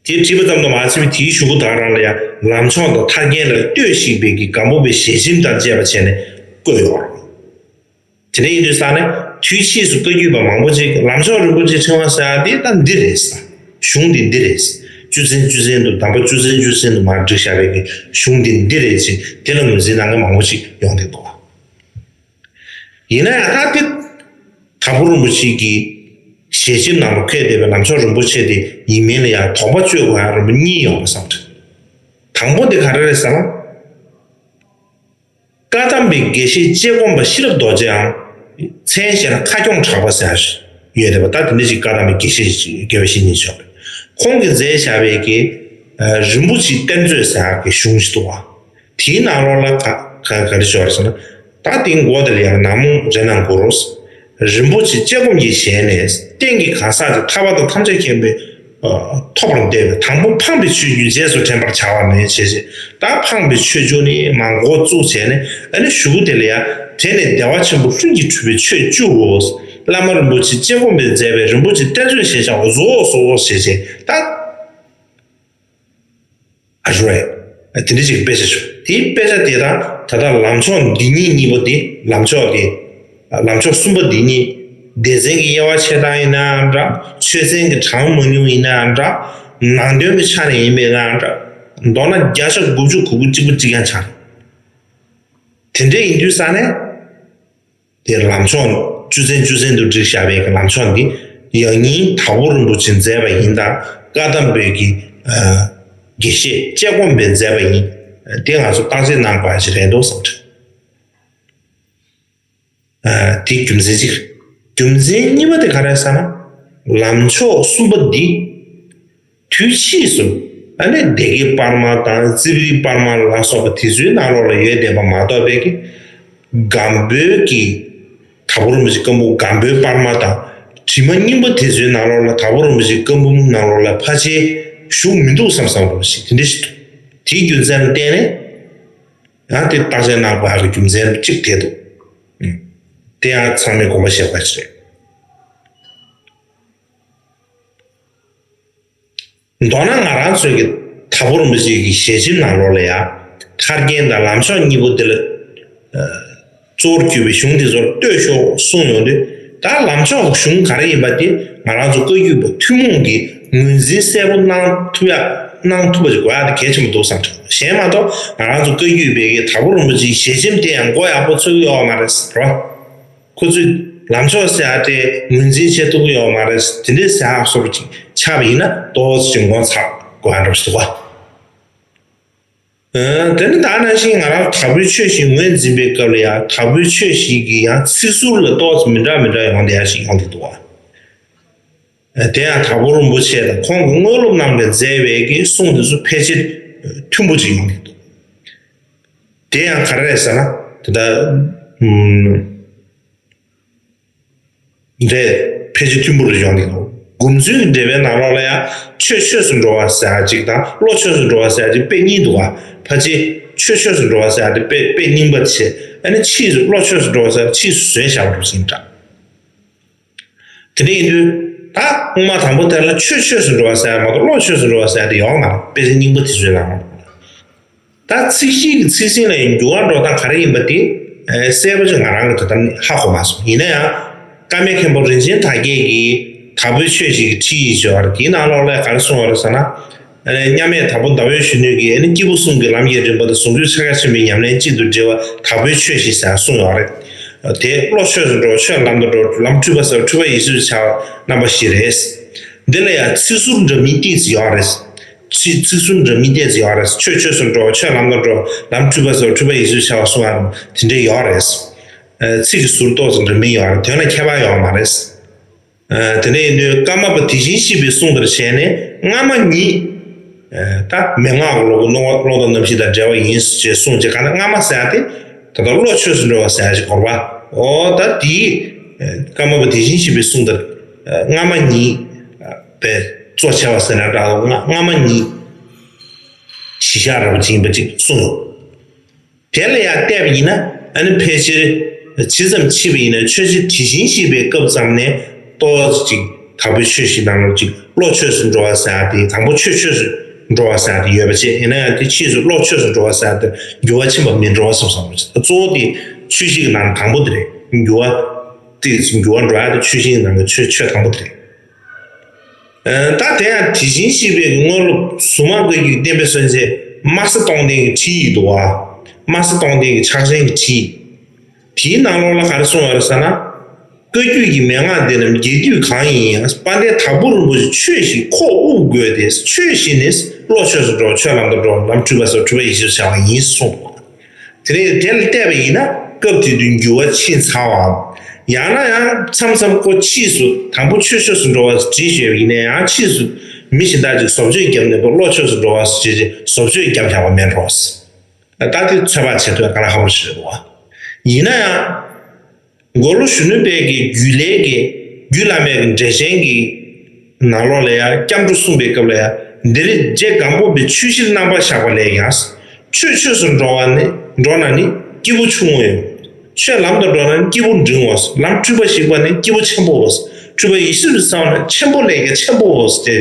དེ་བྲིས་པ་ཙམ་དུ་མ་ཟད་པའི་དེའི་གཞུག་གུ་དག་རང་ལ་ཡང་ལམ་མཆོག་དང་ཐར་རྒྱན་ལ་ལྟོས་ཤིག་པའི་གི་སྒམ་པོ་པའི་ཞལ་ཆེམས་དང་བཅས་པ་བྱས་ནས་བཀོད་ཡོད། དེ་འདྲ་ཡིན་དུས་ཙང་ནས་དུས་ཕྱིས་སུ་བཀའ་བརྒྱུད་པ་མང་པོ་ཅིག་ལམ་མཆོག་རིན་པོ་ཆེ་ཕྲེང་བ་ཟེར་ཡག་དེ་ད་འདི་རེད་ཟེར། གཞུང་དེ་འདི་རེད་ཟེར། བཅུ་ཚན་བཅུ་ཚན་དུ་གདམས་པ་བཅུ་ཚན་བཅུ་ཚན་དུ་མར་བསྒྲིགས་བཞག་པའི་གི་གཞུང་འདི་འདི་རེད་ཅེས་དེ་ལ་ངོས་འཛིན་གནང་མཁན་མང་པོ་ཞིག་ཡོང་བསྡད་འདུག་ཡིན་ན་ཡང་ད་དེ་དྭགས་པོ་རིན་པོ་ཆེ་གི་ཞལ་ཆེམས་ནང་ལ་བཀོད་བསྡད་པའི་ལམ་མཆོག་རིན་པོ་ཆེ་དེ་ཡིན་མིན་ལ་ཡང་དོགས་པ་གཅོད་དགོས་ཡག་རིམ་པ་གཉིས་ཡོང་བ་བསམ་འདུག་དང་པོ་དེ་ག་རེ་རེད་ཟེར་ན། བཀའ་གདམས་པའི་དགེ་བཤེས་དཔྱད་སྒོམ་པ་ཤེས་རབ་རྡོ་རྗེའམ། མཚན་གཞན་ལ་ཁ་སྐྱོང་གྲགས་པ་ཟེར་ཡག་ཡོད་བསྡད་པ། ད་དེ་འདྲ་ཞིག་བཀའ་གདམས་པའི་དགེ་བཤེས་ཤིག་དགེ་བའི་བཤེས་གཉེན་ཞིག་ཡོད་རེད། ཁོང་གིས་མཛད་བཞག་པའི་གི་རིན་པོ་ཆེའི་གཏེར་མཛོད་ཟེར་ཡག་གི་གཞུང་ཞིག་འདུག་བ། དེའི་ནང་ལོགས་ལ་ག་ག་ག་རེ་ཞུ་བ་རེད་ཟེར་ན། ད་དེའི་མགོ་དེ་ལ་ཡང་ནག་མོ་རེ་ནང་གོ་རོ། རིན་པོ་ཆེ་དཔྱད་སྒོམ་གྱི་ཞལ་ནས། རྟེན་གྱི་གང་ཟག་དེ་ཐར་པ་དང་ཐམས་ཅད་མཁྱེན་པའི་ཐོབ་པར་འདོད་པས། དང་པོ་འཕངས་པའི་ཆོས་བརྒྱུད་རྗེས་སུ་དྲན་པར་བྱ་བ་ནས་བྱས་ཏེ། ད་འཕངས་པའི་ཆོས་བརྒྱུད་ནི་མར་འགོ་བཙུགས་བྱས་ནས། ཨ་ནི་གཞུག་གུ་དེ་ལ་ཡང་དེ་ནས་བདེ་བ་ཆེན་པོ་ལྷུན་གྱིས་གྲུབ་པའི་ཆོས་བཅུའོ། བླ་མ་རིན་པོ་ཆེ་དཔྱད་སྒོམ་པས་མཛད་པའི་རིན་པོ་ཆེ་གཏེར་མཛོད་ཞེས་བྱ་བ་རྫོགས་སོ་ཞེས་བྱས། ད་ཨ་ཞུ་རེད། དེ་འདྲ་ཞིག་དཔེ་ཆ་བྱུང་། དེའི་དཔེ་ཆ་དེ་དང་ད་ལྟ་ལམ་མཆོག་འདི་ཉིད་གཉིས་པོ་དེ། ལམ་མཆོག་དེ། ལམ་མཆོག་གསུམ་པོ་འདི་གཉིས། སྡེ་ཚན་གྱི་དབྱེ་བ་ཕྱེ་སྟངས་ཡིན་ནའང་འདྲ། ཆོས་ཚན་གྱི་གྲངས་མང་ཉུང་ཡིན་ནའང་འདྲ། ནང་དོན་གྱི་ཆ་ནས་ཡིན་པས་ནའང་འདྲ། མདོར་ན་བརྒྱ་ཆ་དགུ་བཅུ་གོ་དགུ་གཅིག་པ་གཅིག་རྐྱང་ཆགས་རེད། དེ་འདྲ་ཡིན་དུས་ཙང་ནས། དེ་ལམ་མཆོག་བཅུ་ཚན་བཅུ་ཚན་དུ་བསྒྲིགས་བཞག་པའི་ལམ་མཆོག་འདི་ཡང་སྙིང་དྭགས་པོ་རིན་པོ་ཆེས་མཛད་པ་ཡིན་དང་། བཀའ་གདམས་པའི་གི་ཨ་དགེ་བཤེས་དཔྱད་སྒོམ་པས་མཛད་པ་ཡིན། དེ་ང་ཚོ་བརྟག་དཔྱད་གནང་དགོས་ཡག་ཞིག་རེད་འདུག་བསམ་གྱི། ཨ་དེ་རྒྱུ་མཚན་གཅིག་རྒྱུ་མཚན་གཉིས་པ་དེ་ག་རེ་ཟེར་ན། ལམ་མཆོག་གསུམ་པ་འདི། དུས་ཕྱིས་སུ་ཨ་ནི་སྡེ་དགེ་པར་མ་དང་རྩིབས་རིའི་པར་མ་ལ་སོགས་པ་དེ་ཚོའི་ནང་ལོགས་ལ་ཡོད་བསྡད་པ་མ་གཏོགས་པའི་གི་སྒམ་པོའི་གི་དྭགས་པོ་རིན་པོ་ཆེ་བཀའ་འབུམ། སྒམ་པོའི་པར་མ་དང་དྲི་མ་རྙིང་པ་དེ་ཚོའི་ནང་ལོགས་ལ། དྭགས་པོ་རིན་པོ་ཆེའི་བཀའ་འབུམ་ནང་ལོགས་ལ་ཕལ་ཆེར་བཞུགས་མི་འདུག་བསམ་བསམ་འདྲ་བོ་ཞིག་དེ་འདྲ་ཞིག་འདུག་དེའི་རྒྱུ་མཚན་ལ་བརྟེན་ནས་ཡང་དེ་བརྟག་དཔྱད་གནང་དགོས་ཡག་གི་རྒྱུ་མཚན་གཅིག་དེ་འདུག་དེ་ཡང་ཚང་མས་དགོངས་པ་བཞེས་དགོས་ཡག་ཅིག་རེད། མདོར་ན་ང་རང་ཚོའི་གི་དྭགས་པོ་རིན་པོ་ཆེ་གི་ཞལ་ཆེམས་ནང་ལོགས་ལ་ཡང་ཐར་རྒྱན་དང་ལམ་མཆོག་གཉིས་པོ་དེ་ལ་ཨ་གཙོ་བོར་གྱུར་པའི་གཞུང་དེ་ཚོར་ལྟོས་ཤོག་གསུངས་ཡོང་དུས། ད་ལམ་མཆོག་གི་གཞུང་ག་རེ་ཡིན་པ་དེ་ང་རང་ཚོ་བཀའ་བརྒྱུད་པ་ཐུན་མོང་གིས་ངོས་འཛིན་གསལ་པོ་གནང་ཐུབ་ཡག་གནང་ཐུབ་པ་ཅིག་དགོས་ཡག་དེ་གལ་ཆེན་པོ་འདུག་བསམ་གྱི། གཞན་མ་གཏོགས་ང་རང་ཚོ་བཀའ་བརྒྱུད་པའི་གི་དྭགས་པོ་རིན་པོ་ཆེའི་ཞལ་ཆེམས་དེ་ཡང་མགོ་ཡག་པོ་ཚོད་ཀྱི་ཡོད་མ་རེད་ཟེར་བ། ཁོ་ཚོས་ལམ་མཆོག་ཟེར་ཡག་དེ་ངོས་འཛིན་བྱེད་ཐུབ་ཀྱི་ཡོད་མ་རེད། དེ་འདྲའི་ཟེར་ཡག་སོགས་ཅིག་ཆགས་པ་ཡིན་ན་ཏོག་ཙམ་ངོ་ཚ་དགོས་ཡག་འདྲ་པོ་ཞིག་འདུག་ག་ཨ་དེ་ནི་ད་ནང་བཞིན་ང་རང་དྭགས་པོའི་ཆོས་བཞིན་ངོས་འཛིན་པའི་སྐབས་ལ་ཡང་དྭགས་པོའི་ཆོས་བཞིན་གྱི་ཡང་ཚིག་ཟུར་ལ་ཏོག་ཙམ་མི་འདྲ་མི་འདྲ་ཡོང་བསྡད་ཡག་ཞིག་ཡོང་བསྡད་འདུག་ག་ཨ་དེ་ཡང་དྭགས་པོ་རིན་པོ་ཆེ་དང་ཁོང་གི་དངོས་སློབ་རྣམས་ཀྱིས་མཛད་པའི་གི་གསུང་དེ་ཚོ་ཕལ་ཆེར་མཐུན་པོ་ཅིག་ཡོང་གི་འདུག་དེ་ཡང་ག་རེ་རེད་ཟེར་ན། དེ་ལྟར་ཨུམ་འདྲེས་ཕལ་ཆེར་མཐུན་པོ་རེ་ཡོང་གི་འདུག་སྒོམ་ཚུལ་གྱི་འགྲེལ་པའི་ནང་ལོགས་ལ་ཡང་ཆོས་ཆོས་སུ་འགྲོ་བ་ཟེར་ཡག་ཅིག་དང་བློ་ཆོས་སུ་འགྲོ་བ་ཟེར་ཡག་ཅིག་དཔེ་གཉིས་འདུག་ག་ཕལ་ཆེར་ཆོས་ཆོས་སུ་འགྲོ་བ་ཟེར་ཡག་དེ་དཔེ་དཔེ་རྙིང་པ་བྱས། ཨ་ནི་ཕྱིས་སུ་བློ་ཆོས་སུ་འགྲོ་བ་ཟེར་ཡག་ཕྱིས་སུ་བཟོས་བཞག་པ་འདྲ་ཞིག་འདྲ། དེ་འདྲ་ཡིན་དུས་ད་སྔོན་མ་དང་པོ་དེ་ལ་ཆོས་ཆོས་སུ་འགྲོ་བ་ཟེར་ཡག་མ་གཏོགས་བློ་ཆོས་སུ་འགྲོ་བ་ཟེར་ཡག་དེ་ཡོད་མ་རེད། དཔེ་ཆ་རྙིང་པ་དེ་ཚོའི་ནང་ལ། ད་ཚིག་གཞི་གི་ཚིག་ཟིན་ལ་ཡང་འགྱུར་བ་འགྲོ་སྟངས་ག་རེ་ཡིན་པ་དེ་ཨེ་གསལ་པོ་ཅིག་ང་རང་གིས་ད་ལྟ་ནས་ཧ་གོ་མ་སོང་། ཡིན་ན་ཡང་ཀ་མེད་མཁན་པོ་རིན་ཆེན་དར་རྒྱས་ཀྱིས་དྭགས་པོའི་ཆོས་བཞིན་གྱི་ཁྲིད་ཡིག་ཅིག་ཡོད་རེད། དེའི་ནང་ལོགས་ལ་ག་རེ་གསུངས་ཡོད་རེད་ཟེར་ན། ཨ་ནི་མཉམ་མེད་དྭགས་པོ་ཟླ་འོད་གཞོན་ནུ་གིས་ཨ་ནི་སྐྱེས་བུ་གསུམ་གྱི་ལམ་གྱི་རིམ་པ་དང་ཟུང་འཇུག་ཕྱག་རྒྱ་ཆེན་པོའི་ཉམས་ལེན་གཅིག་ཏུ་འདྲེས་པ་དྭགས་པོའི་ཆོས་བཞིན་ཟེར་གསུངས་ཡོད་རེད། དེ་བློ་ཆོས་སུ་འགྲོ་ཆོས་ལམ་དུ་འགྲོ་ལམ་འཁྲུལ་པ་ཟེར་འཁྲུལ་པ་ཡིན་ཚུལ་བྱ་བ་རྣམ་པ་བཞི་རེད། འདི་ལ་ཡང་ཚིག་ཟུར་འདྲ་མིན་ཏོག་ཙམ་ཡོད་རེད། ཚིག་ཚིག་ཟུར་འདྲ་མིན་ཏོག་ཙམ་ཡོད་རེད། ཆོས་ཆོས་སུ་འགྲོ་ཆོས་ལམ་དུ་འགྲོ་ལམ་འཁྲུལ་པ་ཟེར་འཁྲུལ་པ་ཡིན་ཚུལ་བྱ་བ་གསུངས་པ་དེ་འདྲ་ཡོད་རེད། ཚིག་གི་ཟུར་ཏོག་ཙམ་འདྲ་མིན་ཡོད་རེད། དོན་ལ་ཁྱད་པར་ཡོད་མ་རེད། ཨ་དེ་འདྲ་ཡིན་དུས་ཀརྨ་པ་དེ་བཞིན་གཤེགས་པའི་གསུང་ལྟར་བྱས་ནས་སྔ་མ་ཉིད། ཨ་ད་མན་ངག་གི་ལོ་རྒོད་ཀློང་ཀློང་དང་རྣམ་བཞི་དང་འབྲེལ་བ་ཡིན་ཞེས་གསུངས་བྱས། གང་ལྟར་སྔ་མ་ཟེར་ཡག་དེ་ད་ལྟ་བློ་ཆོས་སུ་འགྲོ་བ་ཟེར་ཡག་ཅིག་གོ་རེད་པ། འོ་ད་དེའི་ཨ་ཀརྨ་པ་དེ་བཞིན་གཤེགས་པའི་གསུང་ལྟར་ཨ་སྔ་མ་ཉིད་ཨ་པའི་གཙོ་ཆེ་བ་ཟེར་ན་འདྲ། སྔ་སྔ་མ་ཉིད་གཞི་བཞག་འདྲ་པོ་ཅིག་ཡིན་པ་ཅིག་གསུངས་ཡོད། དེ་ལ་ཡང་བལྟས་པ་ཡིན་ན་ཨ་ནི་ཕལ་ཆེར་ཇི་ཙམ་མཆིས་པ་ཡིན་ན་ཆོས་རྗེ་དེ་བཞིན་གཤེགས་པའི་སྐབས་ཙམ་ནས་ཏོག་ཙམ་ཅིག་དྭགས་པོའི་ཆོས་བཞིན་ནང་ལོགས་ཅིག་བློ་ཆོས་སུ་འགྲོ་བ་ཟེར་ཡག་དེ། དང་པོ་ཆོས་ཆོས་སུ་འགྲོ་བ་ཟེར་ཡག་དེ་ཡོད་པ་བྱས། ཡིན་ན་ཡང་དེ་ཕྱིས་སུ་བློ་ཆོས་སུ་འགྲོ་བ་ཟེར་ཡག་དེ་འགྱུར་བ་ཕྱིན་པ་མིན་འགྲོ་བསམ་བསམ་པ་བྱས། གཙོ་བོ་དེ་ཆོས་བཞི་གི་ནང་དང་པོ་དེ་རེད། འགྱུར་བ་དེ་འགྱུར་བ་འགྲོ་ཡག་དེ་ཆོས་བཞི་གི་ནང་གི་ཆོས་ཆོས་དང་པོ་དེ་རེད། ད་དེ་ཡང་དེ་བཞིན་གཤེགས་པའི་དངོས་སློབ་གཟུངས་མང་བཀའ་བརྒྱུད་བསྟན་པའི་སྲོལ་འབྱེད་སྨྲ་སེང་སྟོང་ལྡན་གྱིས་བྲིས་ཡོད་འདུག་བ། སྨྲ་སེང་སྟོང་ལྡན་གྱིས་ཕྱག་ཆེན་གྱིས་བྲིས། དེའི་ནང་ལོགས་ལ་ག་རེ་གསུངས་ཡོད་རེད་ཟེར་ན། བཀའ་བརྒྱུད་ཀྱི་མན་ངག་འདི་རྣམས་རྒྱས་བསྡུས་གང་ཡིན་ཡང་། དཔལ་ལྡན་དྭགས་པོ་རིན་པོ་ཆེ་ཆོས་བཞིན་ཁོག་དབུབ་དགོས་ཏེ། ཆོས་བཞིན་ནི་བློ་ཆོས་སུ་འགྲོ་བ། ཆོས་ལམ་དུ་འགྲོ་བ། ལམ་འཁྲུལ་པ་སེལ་བ། འཁྲུལ་པ་ཡེ་ཤེས་སུ་འཆར་བ་ཡིན་གསུངས། དེ་ནས་དེ་ལ་བལྟས་པ་ཡིན་ན་སྐབས་དེ་དུས་འགྱུར་བ་ཕྱིན་ཚར་བའམ། ཡང་ན་ཡང་མཚམས་མཚམས་ཁོ་ཕྱིས་སུ་དང་པོ་ཆོས་ཆོས་སུ་འགྲོ་བ་བྲིས་ཞེས་པ་ཡིན་ན་ཡང་ཕྱིས་སུ་མི་གཞན་དག་ཅིག་བཟོ་བཅོས་བརྒྱབ་ནས་ཁོ་བློ་ཆོས་སུ་འགྲོ་བ་ཞེས་བཟོ་བཅོས་བརྒྱབ་བཞག་པ་མེད་འགྲོ། ད་དེ་ཚོད་དཔག་བྱེད་ཐུབ་ཡ་ག་ལ་ཧ་པོ་ཞིག་རེད་འདུག་བ། ཡིན་ན་ཡང་། མགོ་ལོག་གཞོན་ནུ་དཔལ་གྱི་རྒྱུད་ལས་ཀྱི་རྒྱུད་བླ་མེད་ཀྱི་འགྲེལ་ཆེན་གྱི་ནང་ལོགས་ལ་ཡང་སྐྱབས་འགྲོ་གསུངས་པའི་སྐབས་ལ་ཡང་། འདིར་རྗེ་སྒམ་པོ་པའི་ཆོས་བཞིར་རྣམ་པར་བཞག་པ་ལས་ཀྱང་། ཆོས་ཆོས་སུ་འགྲོ་བ་ནི་འགྲོ་ན་ནི་སྐྱེས་བུ་ཆུང་ངུའོ། ཆོས་ལམ་དུ་འགྲོ་ན་ནི་སྐྱེས་བུ་འབྲིང་བའོ། ལམ་འཁྲུལ་པ་ཞིག་པ་ནི་སྐྱེས་བུ་ཆེན་པོའོ། འཁྲུལ་པ་ཡེ་ཤེས་སུ་སོང་ན་ཆེན་པོ་ལས་ཀྱང་ཆེན་པོའོ་ཟེར་ཏེ།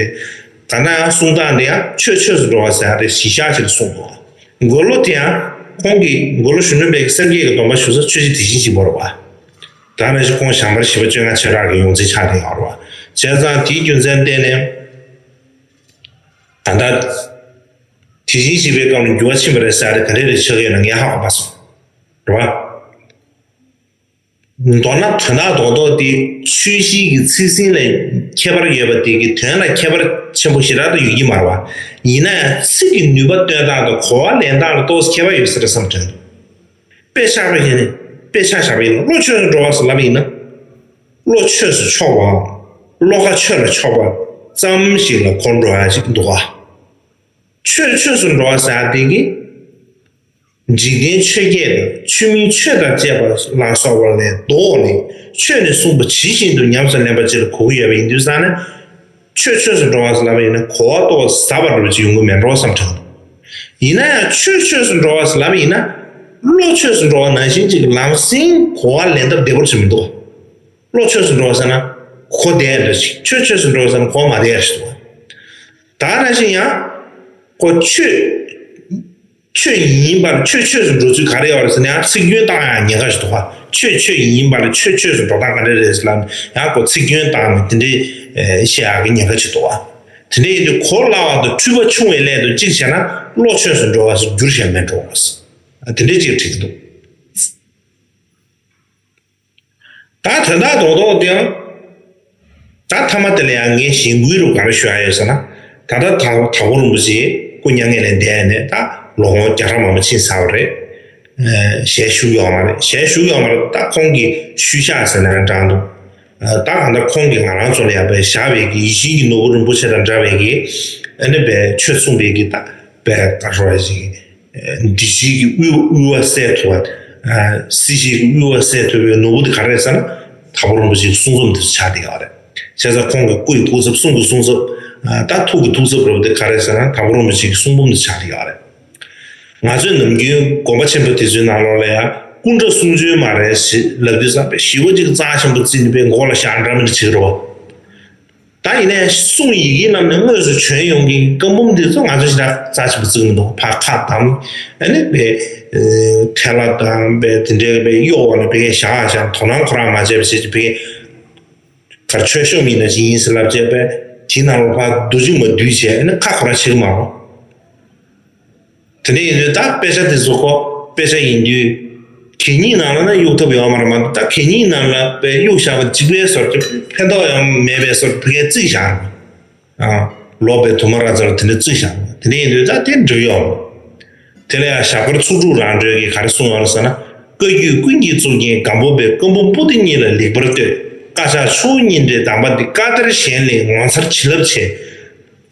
ད་ནང་གསུང་སྟངས་དེ་ཡང་ཆོས་ཆོས་སུ་འགྲོ་བ་ཟེར་ཡ་དེ་གཞི་བཞག་ཅིག་གསུངས་འདུག། མགོ་ལོག་དེ་ཡང་ཁོང་གིས་མགོ་ལོག་གཞོན་ནུ་དཔལ་གྱིས་སངས་རྒྱས་ཀྱི་སྡོམ་པ་ཞུ་ས་ཆོས་རྗེ་དེ་བཞིན་གཤེགས་པ་རེད་བ། ད་ནང་བཞིན་ཁོང་བྱམས་པར་ཞི་བ་བཅོ་ལྔ་ཆེ་ཕྲ་གི་ཡོངས་འཛིན་ཆགས་བསྡད་ཡོད་རེད་བ། བྱས་ཙང་དེའི་རྒྱུ་མཚན་བརྟེན་ནས་ད་ལྟ་དེ་བཞིན་གཤེགས་པའི་སྐབས་ལ་འགྱུར་བ་ཕྱིན་པ་རེད་ཟེར་ཡ་དེ་ག་འདྲས་རེད་ཆགས་ཀྱི་ཡོད་ན་ངས་ཧ་གོ་མ་སོང་། རེད་བ། མདོར་ན་དོན་དག་རྡོག་རྡོག་དེ་ཆོས་བཞི་གི་ཚིག་ཟིན་ལ་ཁྱད་པར་ཡོད་པ་དེ་གི་དོན་ལ་ཁྱད་པར་ཆེན་པོ་ཞེ་དྲག་ཏུ་ཡོད་ཀྱི་མ་རེད་བ། ཡིན་ན་ཡང་ཚིག་གི་ནུས་པ་སྟོན་སྟངས་དང་གོ་བ་ལེན་སྟངས་ལ་ཏོག་ཙམ་ཁྱད་པར་ཡོད་ས་རེད་བསམ་དྲན་འདུག། དཔེ་ཆ་བཞག་ཡིན་ན། དཔེ་ཆ་བཞག་པ་ཡིན་ན་བློ་ཆོས་སུ་འགྲོ་བ་ཟེར་ལབ་པ་ཡིན་ན། བློ་ཆོས་སུ་ཕྱོགས་པའམ། བློ་ཁ་ཆོས་ལ་ཕྱོགས་པ་ཙམ་ཞིག་ལ་གོ་འགྲོ་ཡ་ཞིག་འདུག་བ། ཆོས་ཆོས་སུ་འགྲོ་བ་ཟེར་ཡ་དེ་གི་འཇིག་རྟེན་ཆོས་བརྒྱད་དང་ཆོས་མིན་ཆོས་དང་བཅས་པ་ལ་སོགས་པ་ལས་ལྡོག་ནས། ཆོས་ནས་གསུངས་པ་ཇི་བཞིན་དུ་ཉམས་སུ་ལེན་པ་ཅིག་ལ་གོ་གི་ཡོད་པ་ཡིན་དུས་ཙང་ནས། ཆོས་ཆོས་སུ་འགྲོ་བ་ཟེར་ལབ་པ་ཡིན་ན་གོ་བ་ཏོག་ཙམ་ཟབ་པ་འདྲ་པོ་ཅིག་ཡོང་གི་མེད་འགྲོ་བསམ་དྲན་འདུག། ཡིན་ན་ཡང་ཆོས་ཆོས་སུ་འགྲོ་བ་ཟེར་ལབ་པ་ཡིན་ན། བློ་ཆོས་སུ་འགྲོ་བ་ནང་བཞིན་ཅིག་ལམ་སེང་གོ་བ་ལེན་ཐབས་བདེ་པོ་ཅིག་མི་འདུག། བློ་ཆོས་སུ་འགྲོ་བ་ཟེར་ན་གོ་བདེ་འདྲ་ཅིག། ཆོས་ཆོས་སུ་འགྲོ་བ་ཟེར་ན་གོ་མ་བདེ་ཞིག་འདུག། ད་ནང་བཞིན་ཡང་ཁོ་ཆོས། ཆོས་ཡིན་པར་ཆོས་ཆོས་སུ་འགྲོ་ཚུལ་ག་རེ་ཡོད་རེད་ཟེར་ན། ཡང་ཚིག་སྐྱོན་བཏང་ཡང་ཉེན་ཁ་ཞིག་འདུག་ག། ཆོས་ཆོས་ཡིན་པར་ཆོས་ཆོས་སུ་འགྲོ་སྟངས་ག་འདྲ་རེད་ཟེར་ལབ་ན། ཡང་ཁོ་ཚིག་སྐྱོན་བཏང་ནས་དེ་འདྲའི་ཨེ་བཤད་ཡག་གི་ཉེན་ཁ་ཞིག་འདུག་ག། དེ་འདྲ་ཡིན་དུས་གོ་སླ་བ་དང་འཁྲུལ་པ་ཆུང་བའི་སླད་དུ་གཅིག་བྱས་ན་བློ་ཆོས་སུ་འགྲོ་བ་སུ་འགྱུར་བཞག་མེད་འགྲོ་བ། དེ་འདྲའི་གཅིག་བྲིས་འདུག། ད་དོན་དག་རྡོག་རྡོག་དེ་ཡང་། ད་མཐའ་མ་དེ་ལ་ཡང་ངས་གཞེན་སྐུལ་རུ་ག་རེ་ཞུ་ཡ་ཡོད་ཟེར་ན། ད་ལྟ་དྭགས་དྭགས་པོ་རིན་པོ་ཆེ་སྐུ་མྱ་ངན་ལས་འདས་ནས་ད་ལོ་ངོ་བརྒྱ་ཕྲག་མང་པོ་ཕྱིན་ཚར་བ་རེད། ཨ་ཞལ་བཞུགས་ཡོད་མ་རེད། ཞལ་བཞུགས་ཡོད་མ་རེད། ད་ཁོང་གི་ཤུལ་བཞག་ཟེར་ན་ཡང་འདྲ་འདུག། ཨ་ད་གང་ལྟར་ཁོང་གིས་ང་རང་ཚོ་ལ་ཡང་དཔེ་བཞག་པའི་གི་ཡིད་བཞིན་གྱི་ནོར་བུ་རིན་པོ་ཆེ་དང་འདྲ་བའི་གི་ཨ་ནི་དཔེ་ཆོས་མཚུངས་པའི་གི་ད་དཔེ་ད་རོ་ཞིག། འདི་ཞིག་གི་དབུལ་དབུལ་བ་སེལ་ཐུབ་པ། སྲིད་ཞིག་གི་དབུལ་བ་སེལ་ཐུབ་པའི་ནོར་བུ་དེ་ག་རེ་ཟེར་ན། དྭགས་པོ་རིན་པོ་ཆེའི་གསུང་རྩོམ་དེ་ཆགས་བསྡད་ཡོད་རེད། བྱས་ཙང་ཁོང་གི་སྐུ་ཡི་སྐུ་ཚབ། གསུང་གི་གསུང་ཚབ། ད་ཐུགས་ཀྱི་ཐུགས་ཚབ་རེད་པ། དེ་ག་རེ་ཟེར་ན་དྭགས་པོ་རིན་པོ་ཆེ་གི་གསུང་འབུམ་དེ་ཆགས་བསྡད་ཡོད་རེད། ང་ཚོས་ནམ་རྒྱུན་དགོན་པ་ཆེན་པོ་དེ་ཚོའི་ནང་ལོགས་ལ་ཡང་སྐུ་འདྲ་གསུང་ཆོས་མ་རེད་ཞེས་ལབ་དུས་ཙམ་པའི་ཞི་བ་ཅིག་རྩ་ཆེན་པོ་བརྩིས་ནས་པའི་མགོ་ལ་བཞག་འདྲ་མི་འདྲ་བྱེད་ཀྱི་རེད་པ། ད་ཡིན་ནའི་གསུང་ཡི་གེ་རྣམས་ནས་དངོས་སུ་བྱོན་ཡོང་མཁན་གྱི་བཀའ་འབུམ་འདི་ཚོ་ང་ཚོ་ཞེ་དྲག་རྩ་ཆེན་པོ་བརྩི་གི་མི་འདུག། ཕར་ཁ་བསྡམས། ཨ་ནི་པའི་ཐལ་བ་དང་པའི་དེ་འདྲའི་པའི་གཡོག་འོག་ལ་པའི་བཞག་བཞག། དོ་སྣང་ཁོ་རང་མ་བྱས་པ་བྱས་ཀྱི་པའི་གར་ཆོས་ཤོམ་ཡིན་ན་ཅི་ཡིན་ཟེར་ལབ་བྱས་པའི་དེའི་ནང་ལ་ཕར་རྡོ་རྗེ་མ་བསྡུས་བྱས། ཨ་ནི་ཁ་ཁོ་རང་བྱེད་ཀྱི་མ་རེད། དེ་འདྲ་ཡིན་དུས་ད་དཔེ་ཆ་དེ་ཚོ་ཁོ་དཔེ་ཆ་ཡིན་དུས་གད་སྙིགས་ནང་ལ་ན་གཡུག་ཐབས་ཡོད་མ་རེད་མ་གཏོགས། ད་གད་སྙིགས་ནང་ལ་དཔེ་གཡུག་བཞག་པ་གཅིག་པའི་བཟོ་འདྲ་ཕན་ཐོགས་ཡང་མེད་པའི་བཟོ་འདྲ་ཕ་གིར་བརྩིགས་བཞག་རེད། ལོ་པའི་དུ་མ་ར་ཙ་ལ་དེ་འདྲ་བརྩིགས་བཞག་རེད། དེ་འདྲ་ཡིན་དུས་ད་དེ་འགྲིག་ཡོད་མ་རེད། དེ་ལ་ཡང་ཞབས་དཀར་ཚོགས་དྲུག་རང་གྲོལ་གྱིས་ག་རེ་གསུངས་ཡོད་རེད་ཟེར་ན། བཀའ་བརྒྱུད་ཀུན་གྱི་གཙུག་རྒྱན་སྒམ་པོ་པའི་བཀའ་འབུམ་པོ་ཏི་གཉིས་ལ་ལེགས་པར་ལྟོས། བཀའ་ཕྱག་ཆུ་བོ་གཉིས་འདྲེས་གདམས་པ་འདི། བཀའ་གཏེར་གཞན་ལས་ངོ་མཚར་བྱིན་རླབས་ཆེ།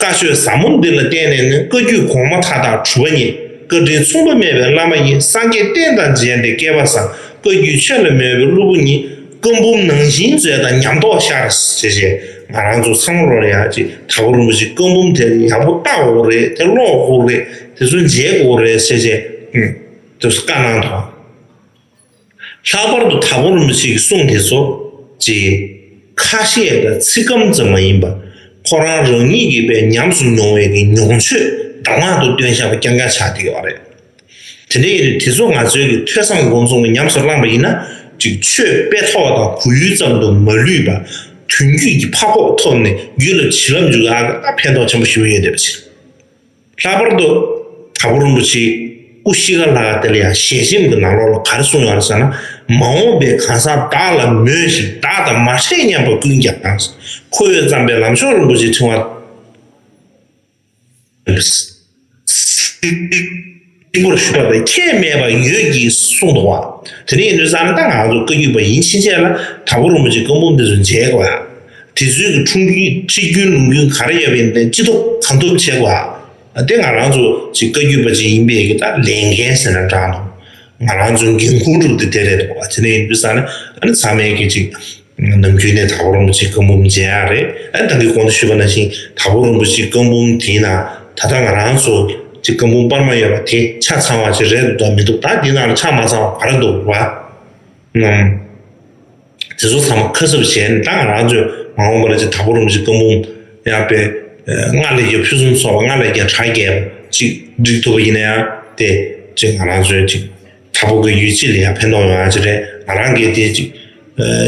བཀའ་ཆོས་ཟབ་མོ་འདི་ལ་བརྟེན་ནས་ནི། བཀའ་བརྒྱུད་གོང་མ་མཐའ་དག་གྲུབ་པ་རྙེད། བཀའ་དྲིན་མཚུངས་པ་མེད་པའི་བླ་མ་ཡིན། སངས་རྒྱས་བསྟན་དང་མཇལ་ཏེ་སྐལ་པ་བཟང་། བཀའ་བརྒྱུད་ཆོས་ལ་མོས་པའི་སློབ་བུ་ཉིད། བཀའ་འབུམ་ནང་བཞིན་མཛོད་དང་ཉམས་རྟོགས་ཤར། ཞེས་བྱས། ང་རང་ཚོ་ཚང་མ་ལོ་ལ་ཡང་ཅིག་དྭགས་པོ་རིན་པོ་ཆེའི་བཀའ་འབུམ་དེ་ཡག་པོ་ལྟ་དགོས་རེད། དེ་ཀློག་དགོས་རེད། དེ་ཚོ་མཇལ་དགོས་རེད་ཟེར་བྱས། ཨུམ། དེ་ཚོ་བཀའ་གནང་དང་། ལྷག་པར་དུ་དྭགས་པོ་རིན་པོ་ཆེ་གི་གསུང་དེ་ཚོ་ཅིག་ཁ་བཤད་དང་ཚིག་སྐམ་ཙམ་མ་ཡིན་པར། ཁོ་རང་རང་ཉིད་ཀྱིས་དཔེ་ཉམས་སུ་མྱོང་བའི་གི་མྱོང་ཆོས་གདམས་ངག་ཏུ་སྟོན་བཞག་པ་རྐྱང་རྐྱང་ཆགས་བསྡད་ཡོད་རེད། དེ་འདྲ་ཡིན་དུས་དེ་ཚོ་ང་ཚོའི་གི་ཐོས་བསམ་སྒོམ་གསུམ་གྱིས་ཉམས་སུ་བླངས་པ་ཡིན་ན། ཅིག་ཆོས་དཔེ་ཐོག་དང་གོ་ཡུལ་ཙམ་དུ་མ་ལུས་པར། དོན་བརྒྱུད་ཀྱི་ཕ་ཁོག་ཐོབ་ནས་རྒྱུད་ལ་བྱིན་རླབས་འཇུག་ཡག་གི་ད་ཕན་ཐོགས་ཆེན་པོ་ཞེ་པོ་ཡོད་བསྡད་པ་ཅིག་ལྷག་པར་དུ་དྭགས་པོ་རིན་པོ་ཆེ་སྐུ་གཤེགས་ཁ་ལྷག་དེ་ལ་ཡང་ཞལ་ཆེམས་ཀྱི་ནང་ལོགས་ལ་ག་རེ་གསུངས་ཡོད་རེད་ཟེར་ན། མ་འོངས་པའི་གང་ཟག་བདག་ལ་མོས་ཤིང་བདག་དང་མ་ཕྲད་སྙམ་པ་ཀུན་ཀྱང་། ཁོ་བོས་བརྩམས་པའི་ལམ་མཆོག་རིན་པོ་ཆེའི་ཕྲེང་བ། སྙིང་པོར་ཞུགས་པ་དང་ཁྱད་མེད་པར་ཡོད་ཀྱིས་གསུངས་འདུག་པ། དེ་འདྲ་ཡིན་དུས་ཙང་ནས་ད་ང་ཚོ་བཀའ་བརྒྱུད་པ་ཡིན་ཕྱིན་ཆད་ལ་དྭགས་པོ་རིན་པོ་ཆེའི་བཀའ་འབུམ་འདི་ཚོ་མཇལ་དགོས་ཡ། དེ་ཚོའི་གི་འཁྲུངས་རྒྱུན་ཁྲིད་རྒྱུན་ལུང་རྒྱུན་ག་རེ་ཡོད་པ་ཡིན་ནའི་ཅི་ཐུབ་གང་ཐུབ་བྱེད་དགོས་ཡ། དེ་ང་རང་ཚོ་ཅིག་བཀའ་བརྒྱུད་པ་ཅིག་ཡིན་པའི་གི་ད་ལས་འགན་ཟེར་ན་འདྲ་འདུག་ང་རང་ཚོའི་འགན་འཁུར་འགྲུབ་དེ་དེ་རེད་འདུག་པ། དེ་འདྲ་ཡིན་དུས་ཙང་ནས་ཨ་ནི་ཚང་མས་གི་ཅིག་ནམ་རྒྱུན་ནས་དྭགས་པོ་རིན་པོ་ཆེའི་བཀའ་འབུམ་མཇལ་ཡག་རེད། ཨ་ནི་ད་གིན་གོང་དུ་ཞུས་པ་ནང་བཞིན་དྭགས་པོ་རིན་པོ་ཆེའི་བཀའ་འབུམ་དེའི་ནང་ད་ལྟ་ང་རང་ཚོ་ཅིག་བཀའ་འབུམ་པར་མ་ཡོད་པ་དེ་ཆ་ཚང་བ་ཅིག་རེད་འདུག་མི་འདུག་ད་འདི་ནང་ལ་ཆ་མ་ཚང་བ་ག་རེ་འདུག་བ། ཨང་། དེ་ཚོ་ཚང་མ་ཁ་གསབ་བྱས་ནས་ད་ང་རང་ཚོས་མ་འོངས་པར་ཅིག་དྭགས་པོ་རིན་པོ་ཆེའི་བཀའ་འབུམ་ཡང་དཔེ་ལྔ་ལས་བརྒྱ་ཕུན་སུམ་ཚོགས་པ་ལྔ་ལས་བརྒྱ་གྲངས་བརྒྱད་པ་ཅིག་བསྒྲིག་ཐུབ་པ་ཡིན་ན་ཡང་དེ་ཅིག་ང་རང་ཚོས་ཅིག་དྭགས་པོ་གི་ཡུལ་སྤྱི་ལ་ཡང་ཕན་ཐོགས་ཡོང་ཡག་ཅིག་རེད། ང་རང་གིས་དེ་ཅིག་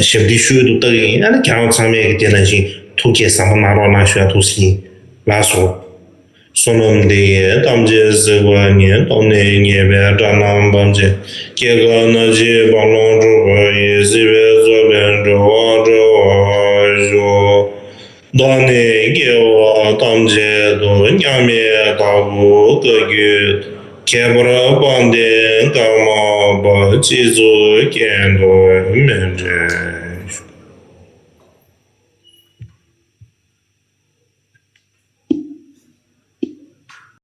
ཞབས་འདེགས་ཞུ་འདུག་ལྟ་གི་ཡིན། ཨ་ནི་ཁྱེད་རང་ཚང་མས་ཀྱི་དེ་ནང་བཞིན་ཐུགས་བསྐྱེད་བཟང་པོ་གནང་རོགས་གནང་ཞུ་ཡག་ཐུགས་སེམས་ཡིན། ལགས་སོ། བསོད་ནམས་འདི་ཡིས་ཐམས་ཅད་གཟིགས་པ་ཉིད། ཐོབ་ནས་ཉེས་པའི་དགྲ་རྣམས་ཕམ་བྱས་ནས། སྐྱེ་རྒ་ན་འཆིའི་རྦ་ཀློང་འཁྲུགས་པ་ཡི། སྲིད་པའི་མཚོ་ལས་འགྲོ་བ་སྒྲོལ་བར་ཤོག་བདག་ནི་སྐྱེ་བ་ཐམས་ཅད་དུ། མཉམ་མེད་དྭགས་པོའི་བཀའ་བརྒྱུད་དུ། ཁྱད་པར་དཔལ་ལྡན་ཀརྨ་པ། སྤྱི་གཙུག་རྒྱན་དུ་མི་འབྲལ།